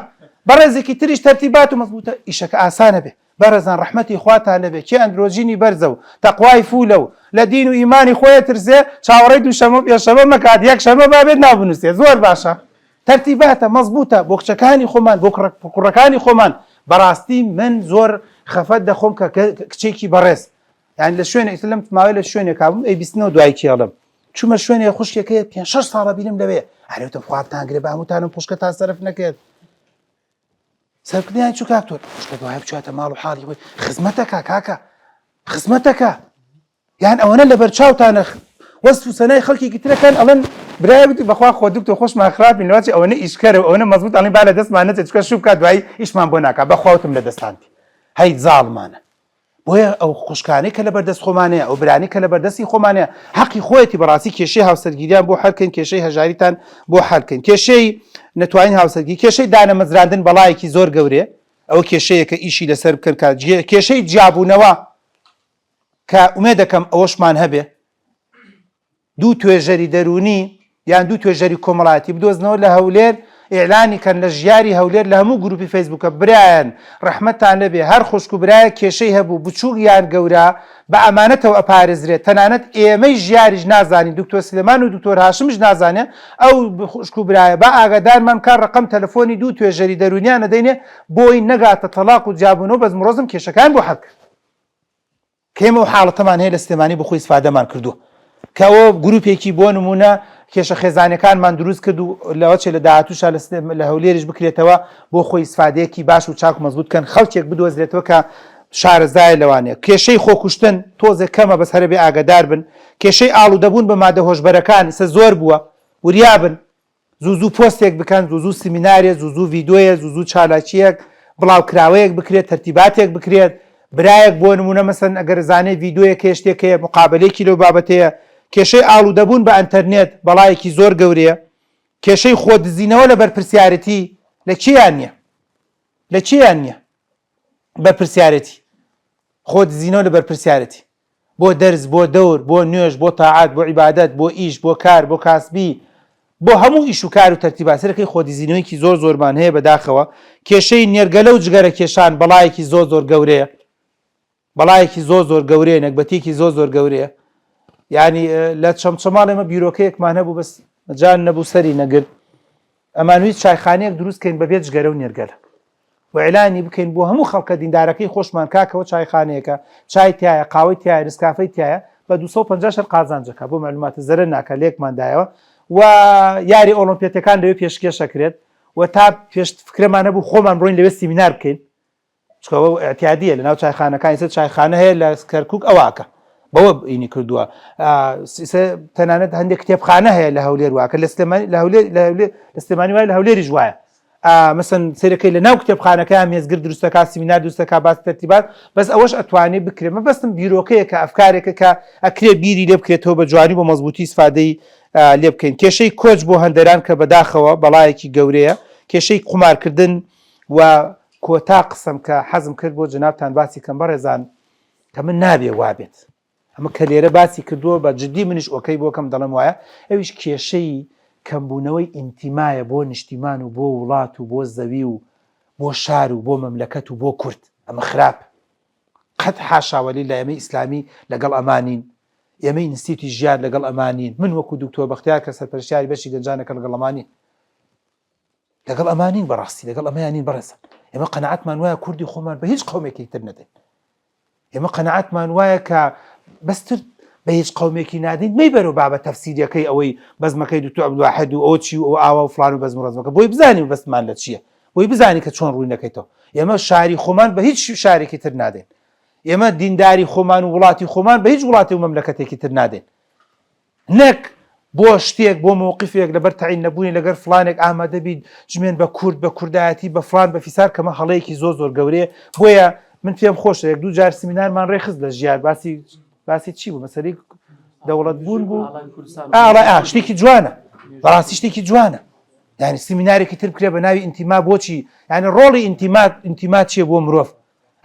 بەڕێزێکی تریش تەرتیبات و مەزبوتە ئیشەکە ئاسانە بێ بەڕێزان ڕەحمەتی خواتان لێبێ کێ ئەندرۆجینی بەرزە و تەقوای فولە و لە دین و ئیمانی خۆی ئەترسێ چاوەڕێی دووشەمە و پێنجشەمە مەکات یەک شەمە با بێت ناو بنوسێ زۆر باشە تەرتیباتە مەزبوتە بۆ کچەکانی خۆمان بۆ کوڕەکانی خۆمان بەڕاستی من زۆر خەفەت دەخۆم کە کچێکی بەڕێز یان لە شوێنێک لەم ماوەی لە شوێنێکا بووم ئەی بیستنەوە دوای کێڵم چوومە شوێنێ خوشکێکەیە پێ شەش ساڵە بینم لەوێ ئەرێتم خوابتان گرێ بە هەمووتانم خوشکەتان سەرف نەکرد سەرکردیان چوو کاک تۆ خوشکە دوایە بچێتە ماڵ و حاڵی خۆی خزمەتەکە کاکە خزمەتەکە یان ئەوەنە لەبەر چاوتانە وەست و سەنای خەڵکێکی ترەکەن ئەڵێن برای وتی بەخوا خۆ دکتۆر خۆشمان خراپین لەواچی ئەوەنە ئیشکەرە و ئەوەنە مەزبوط ئەڵێن با لە دەستمان نەچێت چونکە شوو بکات دوایی ئیشمان بۆ ناکات بەخوا وتم لە دەستان بێ هەی زاڵمانە بۆیە ئەو خوشکانەی کە لەبەردەست خۆمانەیە ئەو برانی کە لەبەردەستی خۆمانەیە حەقی خۆیەتی بەڕاستی کێشەی هاوسەرگیریان بۆ حەلکەین کێشەی هەژاریتان بۆ حەلکەین کێشەی نەتوانین هاوسەرگیری کێشەی دانەمەزراندن بەڵایەکی زۆر گەورەیە ئەوە کێشەیە کە ئیشی لەسەر بکەن کە کێشەی جیابوونەوە کە ئومێدەکەم ئەوەشمان هەبێ دوو توێژەری دەروونی یان دوو توێژەری کۆمەڵایەتی بدۆزنەوە لە هەولێر ئیعلانی کەن لە ژیاری هەولێر لە هەموو گروپی فەیسبوکە برایان ڕەحمەتان لێبێ هەر خوشک و برایەک کێشەی هەبوو بچوک یان گەورە بە ئەمانەتەوە ئەپارێزرێت تەنانەت ئێمەی ژیاریش نازانین دکتۆر سلێمان و دکتۆر هاشمیش نازانێ ئەو خوشک و برایە با ئاگادارمان بکا ڕەقەم تەلەفۆنی دوو توێژەری دەروونیان ئەدەینێ بۆی نەگاتە تەڵاق و جیابوونەوە بەزموڕەزم کێشەکان بۆ حەل کرد. کە ئێمە ئەو حاڵەتەمان هەیە لە سلێمانی بۆ خۆی ئیسفادەمان کردووە کە ئەوە گروپێکی بۆ نمونە کێشە خێزانەکانمان دروست کرد و لەوەچێ لە داهاتوشا لە هەولێریش بکرێتەوە بۆ خۆی ئیسفادەیەکی باش و چاک و مەزبوط کەن خەڵکێک بدۆزرێتەوە کە شارەزایە لەوانەیە کێشەی خۆکوشتن تۆزێک کەمە بەس هەرە بێ ئاگادار بن کێشەی ئاڵوودەبوون بە مادە هۆشبەرەکان ئیسە زۆر بووە وریا بن زوو زوو پۆستێک بکەن، زوو زوو سیمینارێ، زوو زوو ڤیدۆیە، زوو زوو چالاکییەک، بڵاوکراوەیەک بکرێت، تەرتیباتێک بکرێت. برایەک بۆ نمونە مەسەن ئەگەر زانێ ڤیدۆیەک هەیە شتێک هەیە مقابلەیەکی لەو بابەتەیە کێشەی ئاڵودەبوون بە ئەنتەرنێت بەڵایەکی زۆر گەورەیە کێشەی خۆدزینەوە لە بەرپرسیارەتی لە کێیان نییە لە کێیان نییە بەرپرسیارەتی خۆدزینەوە لە بەرپرسیارەتی بۆ دەرس، بۆ دەور، بۆ نوێژ، بۆ تاعەت، بۆ عیبادەت، بۆ ئیش، بۆ کار، بۆ کاسبی، بۆ هەموو ئیش و کار و تەرتیبات سەرەکەی خۆدزینەوەیەکی زۆر زۆرمان هەیە بەداخەوە کێشەی نێرگەلە و جگەرە کێشان بەڵایەکی زۆر زۆر گەورەیە بەڵایەکی زۆر زۆر گەورەیە نەگبەتیەکی زۆر زۆر گەورەیە یعنی لە چەمچەماڵ ئێمە بیرۆکەیەکمان هەبوو بەس مەجال نەبوو سەری نەگرت ئەمانویست چایخانەیەک دروست کەین بەبێ جگەرە و نێرگەلە و ئیعلانی بکەین بۆ هەموو خەڵکە دیندارەکەی خۆشمان کاکەوە چایخانەیەکە چای تایە قاوەی تایە نسکافەی تایە بە 250 شەر قازانجەکە بۆ معلوماتە زەرەر ناکە لێکمان دایەوە و یاری ئۆڵۆمپیەتەکان لەوێ پێشکێشەکرێت و تا پێش فکرەمان هەبوو خۆمان بڕۆین لەوێ سیمینار بکەین چونکە ئەوە ئیعتیادیە لەناو چایخانەکان ئیستا چایخانە هەیە لە کەرکوک ئەوە ئەکا بەوە ئینی کردووە تەنانەت هەندێک کتێبخانە هەیە لە هەولێر واکە لە سلێمانی لە هەولێر لە هەولێر لە سلێمانی وایە لە هەولێریش وایە مەسەن سەیرەکەی لە ناو کتێبخانەکەیان مێزگر دروستەکە سیمینار دروستەکە باس تەرتیبات بەس ئەوەش ئەتوانێ بکرێ مەبەستم بیرۆکەیە کە ئەفکارێکە کە ئەکرێ بیری لێ بکرێتەوە بە جوانی بۆ مەزبوطی ئیسفادەی لێ بکەین کێشەی کۆچ بۆ هەندەران کە بەداخەوە بەڵایەکی گەورەیە کێشەی قومارکردن و کۆتا قسەم کە حەزم کرد بۆ جەنابتان باسی کەم بەڕێزان کە من نابێ وابێت ئەمە کە لێرە باسی کردووە بە جدی منیش okay بۆ کەم دەڵێم وایە ئەویش کێشەی کەمبوونەوەی ئینتیمایە بۆ نیشتیمان و بۆ وڵات و بۆ زەوی و بۆ شار و بۆ مەملەکەت و بۆ کورد ئەمە خراپ قەت حاشا وەلیلا ئێمەی ئیسلامی لەگەڵ ئەمانین ئێمەی ئینستیتوتی ژیار لەگەڵ ئەمانین من وەکو دکتۆر بەختیار کە سەرپەرشتیاری بەشی گەنجانەکە لەگەڵ ئەمانین لەگەڵ ئەمان نین بەڕاستی لەگەڵ ئەمەیان نین بەڕێزان ئێمە قەنەعەتمان وایە کوردی خۆمان بە هیچ قومێکی تر نەدەین ئێمە قەنەعەتمان وایە کە بەستر بە هیچ قومێکی نادەین مەیبەرەوە بابە تەفسیریەکەی ئەوەی بەزمەکەی دوتو عەبدولواحد و ئەوە چی و ئەوە ئاوا و فلان و بەزم و ڕەزمەکە بۆی بزانی و بەستمان لە چییە بۆی بزانی کە چۆن ڕووی نەکەیتەوە ئێمە شاری خۆمان بە هیچ شارێکی تر نادەین ئێمە دینداری خۆمان و وڵاتی خۆمان بە هیچ وڵاتی و مەملەکەتێکی تر نادەین نەک بۆ شتێک بۆ مەوقفێک لەبەر تەعین نەبوونی لەگەر فڵانێک ئامادە بیت جمێن بە کورد بە کوردایەتی بە فڵان بە فیسار کەمە هەڵەیەکی زۆر زۆر گەورەیە بۆیە من پێم خۆشە یەک دوو جار سمینارمان ڕێخست لە ژیار باسی باسی چی بوو مەسەری دەوڵەت بوون بوو ئاڵای ئا شتێکی جوانە بەڕاستی شتێکی جوانە یعنی سمینارێکی تر بکرێ بە ناوی ئینتیما بۆچی یعنی ڕۆڵی ئینتیما ئینتیما چییە بۆ مرۆڤ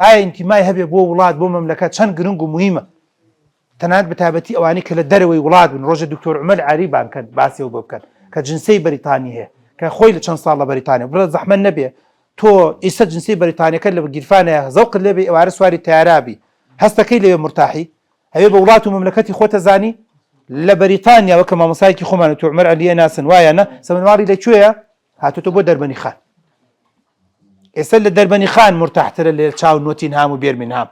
ئایا ئینتیمای هەبێ بۆ وڵات بۆ مەملەکە چەند گرنگ و مهمە تەنانەت بەتایبەتی ئەوانەی کە لە دەرەوەی وڵات بوون، ڕۆژێ دکتۆر عومەر عەلی بانگ کەن باسی ئەو بۆ بکەن کە جنسیەی بەریتانی هەیە کە خۆی لە چەند ساڵ لە بەریتانیا بڵێ زەحمەت نەبێ تۆ ئیستا جنسیەی بەریتانیەکەت لە گیرفانایە زەوقت لێ بێ ئێوارە سواری تەیارە بی هەستەکەی لەوێ مورتاحی ئەوێ بە وڵات و مەملەکەتی خۆتە زانی لە بەریتانیا وەکە مامۆسایەکی خۆمان و تۆ عومەر عەلیە ناسن وایە نە سەمەنواڵی لە کوێیە هاتۆتە بۆ دەربەنی خان ئێستا لە دەربەنی خان مورتاحترە لە چاو نۆتینهام و بێرمینهام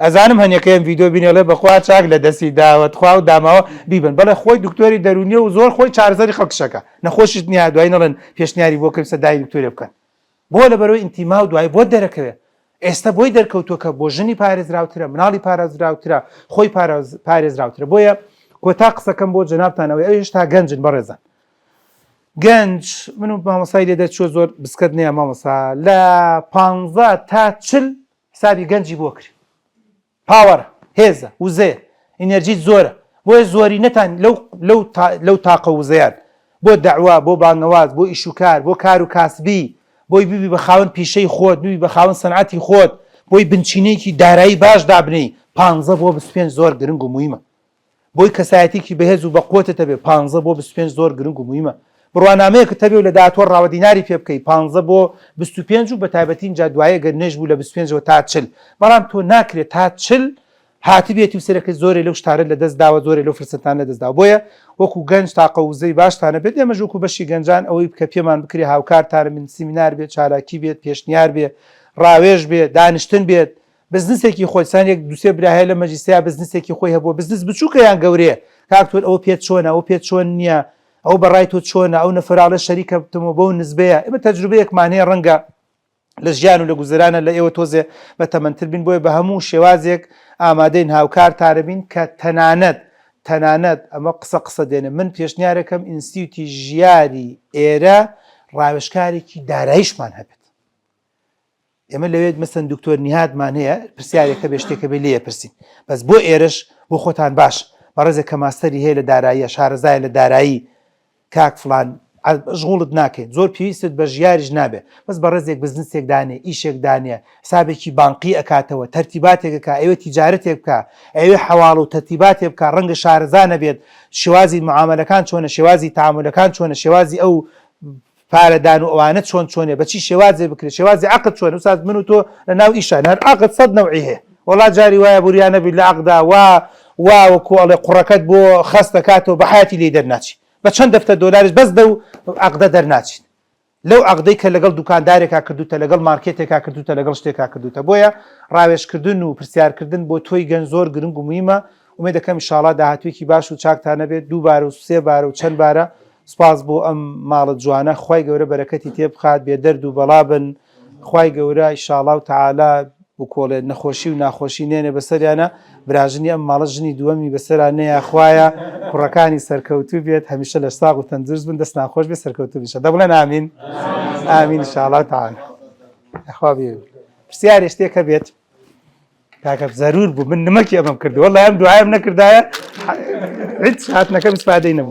ئەزانم هەنیەکەیان ڤیدیۆ بینی ئەڵێ بەخوا چاک لە دەستی داوە تخوا و داماوە بیبن بەڵێ خۆی دکتۆری دەرونیە و زۆر خۆی چارەسەری خەڵکشەکە نەخۆشیش نییە دوای نەڵێن پێشنیاری بۆ کەم سەدای دکتۆرێ بکەن بۆ لەبەرەوەی ئینتیما و دوای بۆت دەرەکەوێ ئێستا بۆی دەرکەوتووە کە بۆ ژنی پارێزراوترە مناڵی پارێزراوترە خۆی پارێزراوترە بۆیە کۆتا قسەکەم بۆ جەنابتان ئەوەی ئەو هێشتا گەنجن بەڕێزان گەنج من و مامۆسای لێ دەرچووە زۆر بسکەت نییە مامۆسا لە پانزە تا چل حسابی گەنجی بۆ کرد power ە هێزە وزەیە ئینێرجیت زۆرە بۆیە زۆرینەتان لەو لەو لەو تاقە وزەیان بۆ دەعوا بۆ بانگەواز بۆ ئیش و کار بۆ کار و کاسبی بۆی ببی بە خاوەن پیشەی خۆت ببی بە خاوەن سەنعەتی خۆت بۆی بنچینەیەکی دارایی باش دابنێی پانزە بۆ 25 زۆر گرنگ و مویمە بۆی کەسایەتیکی بەهێز و بەقوەتت هەبێ پانزە بۆ 25 زۆر گرنگ و مویمە. بڕوانامەیەکت هەبێ و لە داهاتووە ڕاوە دیناری پێ بکەی پانزە بۆ 25 و بەتایبەتی ئینجا دوایی گەر نوێژ بوو لە 25 ەوە تا 40 بەڵام تۆ ناکرێ تا 40 هاتبێتی و سەرەکەی زۆرێ لەو شتانەت لە دەست داوە زۆرێ لەو فرسەتانە لە دەست داوە بۆیە وەکو گەنج تاقە وزەی باشتان هەبێت ئێمەش وەکو بەشی گەنجان ئەوەی کە پێمان بکرێ هاوکارتان بین سیمینار بێت چالاکی بێت پێشنیار بێ ڕاوێژ بێ دانیشتن بێت بزنسێکی خۆی سان یەک دوسێ برا هەیە لە مەجلیسیا بزنسێکی خۆی هەبووە بزنس بچووکە یان گەورەیە کاک تۆر ئەوە پێت چۆنە ئەوە پێت چۆن نییە ئەو بەڕای تۆ چۆنە ئەو نەفەراڵێ شەریکە بتمەوە بەو نزبەیە ئێمە تەجروبەیەکمان هەیە ڕەنگە لە ژیان و لە گوزەرانە لە ئێوە تۆزێ بە تەمەنتر بین بۆیە بە هەموو شێوازێک ئامادەین هاوکارتانە بین کە تەنانەت تەنانەت ئەمە قسە قسە دێنێ من پێشنیارەکەم ئینستیوتی ژیاری ئێرە ڕاوێژکارێکی داراییشمان هەبێت. ئێمە لەوێت مەسەن دکتۆر نیهادمان هەیە پرسیارێکە بێ شتێکە بێ لێ پرسین بەس بۆ ئێرەش بۆ خۆتان باش بەڕێزێک کە ماستەری هەیە لە داراییە شارەزایە لە دارایی کاک فڵان مەشغوڵت ناکەین زۆر پێویستت بە ژیاریش نابێ بەس بەڕێزێک بزنسێک دانێ ئیشێک دانێ حسابێکی بانقی ئەکاتەوە تەرتیباتێک ئەکا ئەوێ تیجارەتێک بکا ئەوێ حەواڵە و تەرتیباتێ بکا ڕەنگە شارەزا نەبێت شێوازی معامەلەکان چۆنە شێوازی تەعامولەکان چۆنە شێوازی ئەو پارەدان و ئەوانە چۆن چۆنێ بە چی شێوازێ بکرێت شێوازی عەقد چۆنە وساز من و تۆ لە ناو ئیشان هەر عەقد سەد نەوعی هەیە وەڵا جاری وایە بوریا نەبی لە عەقدا وا وا وەکو ئەڵێ قوڕەکەت بۆ خەست دەکاتەوە بە حەیاتی لێی دەرناچی بە چەند دەفتەر دۆلاریش بەس لەو عەقدە دەرناچیت لەو عەقدەی کە لەگەڵ دوکاندارێکا کردوتە لەگەڵ مارکێتێکا کردوتە لەگەڵ شتێکا کردوتە بۆیە ڕاوێژکردن و پرسیارکردن بۆ تۆی گەنج زۆر گرنگ و مویمە ئومێد دەکەم ئیشاڵا داهاتوێکی باش و چاکتان هەبێت دوو بارە و سێ بارە و چەند بارە سوپاس بۆ ئەم ماڵە جوانە خوای گەورە بەرەکەتی تێ بخات بێ دەرد و بەڵا بن خوای گەورە ئیشاڵا و تەعالا بکۆڵێت نەخۆشی و ناخۆشی نێنێ بەسەریانە براژنی ئەم ماڵە ژنی دووەمی بەسەرا نەیە خوایە کوڕەکانی سەرکەوتوو بێت هەمیشە لە ساغ و تەندروست بن دەستان خۆش بێت سەرکەوتوو بن دەبڵێن ئامین ئامین ئیشاڵا و تەعالا خوا بێ پرسیارێ شتێکە بێت کاکە زەرور بوو من نمەکی ئەمەم کرد وەڵی ئەم دوعایم نەکردایە هیچ هاتنەکەم ئیسفادەی نەبوو.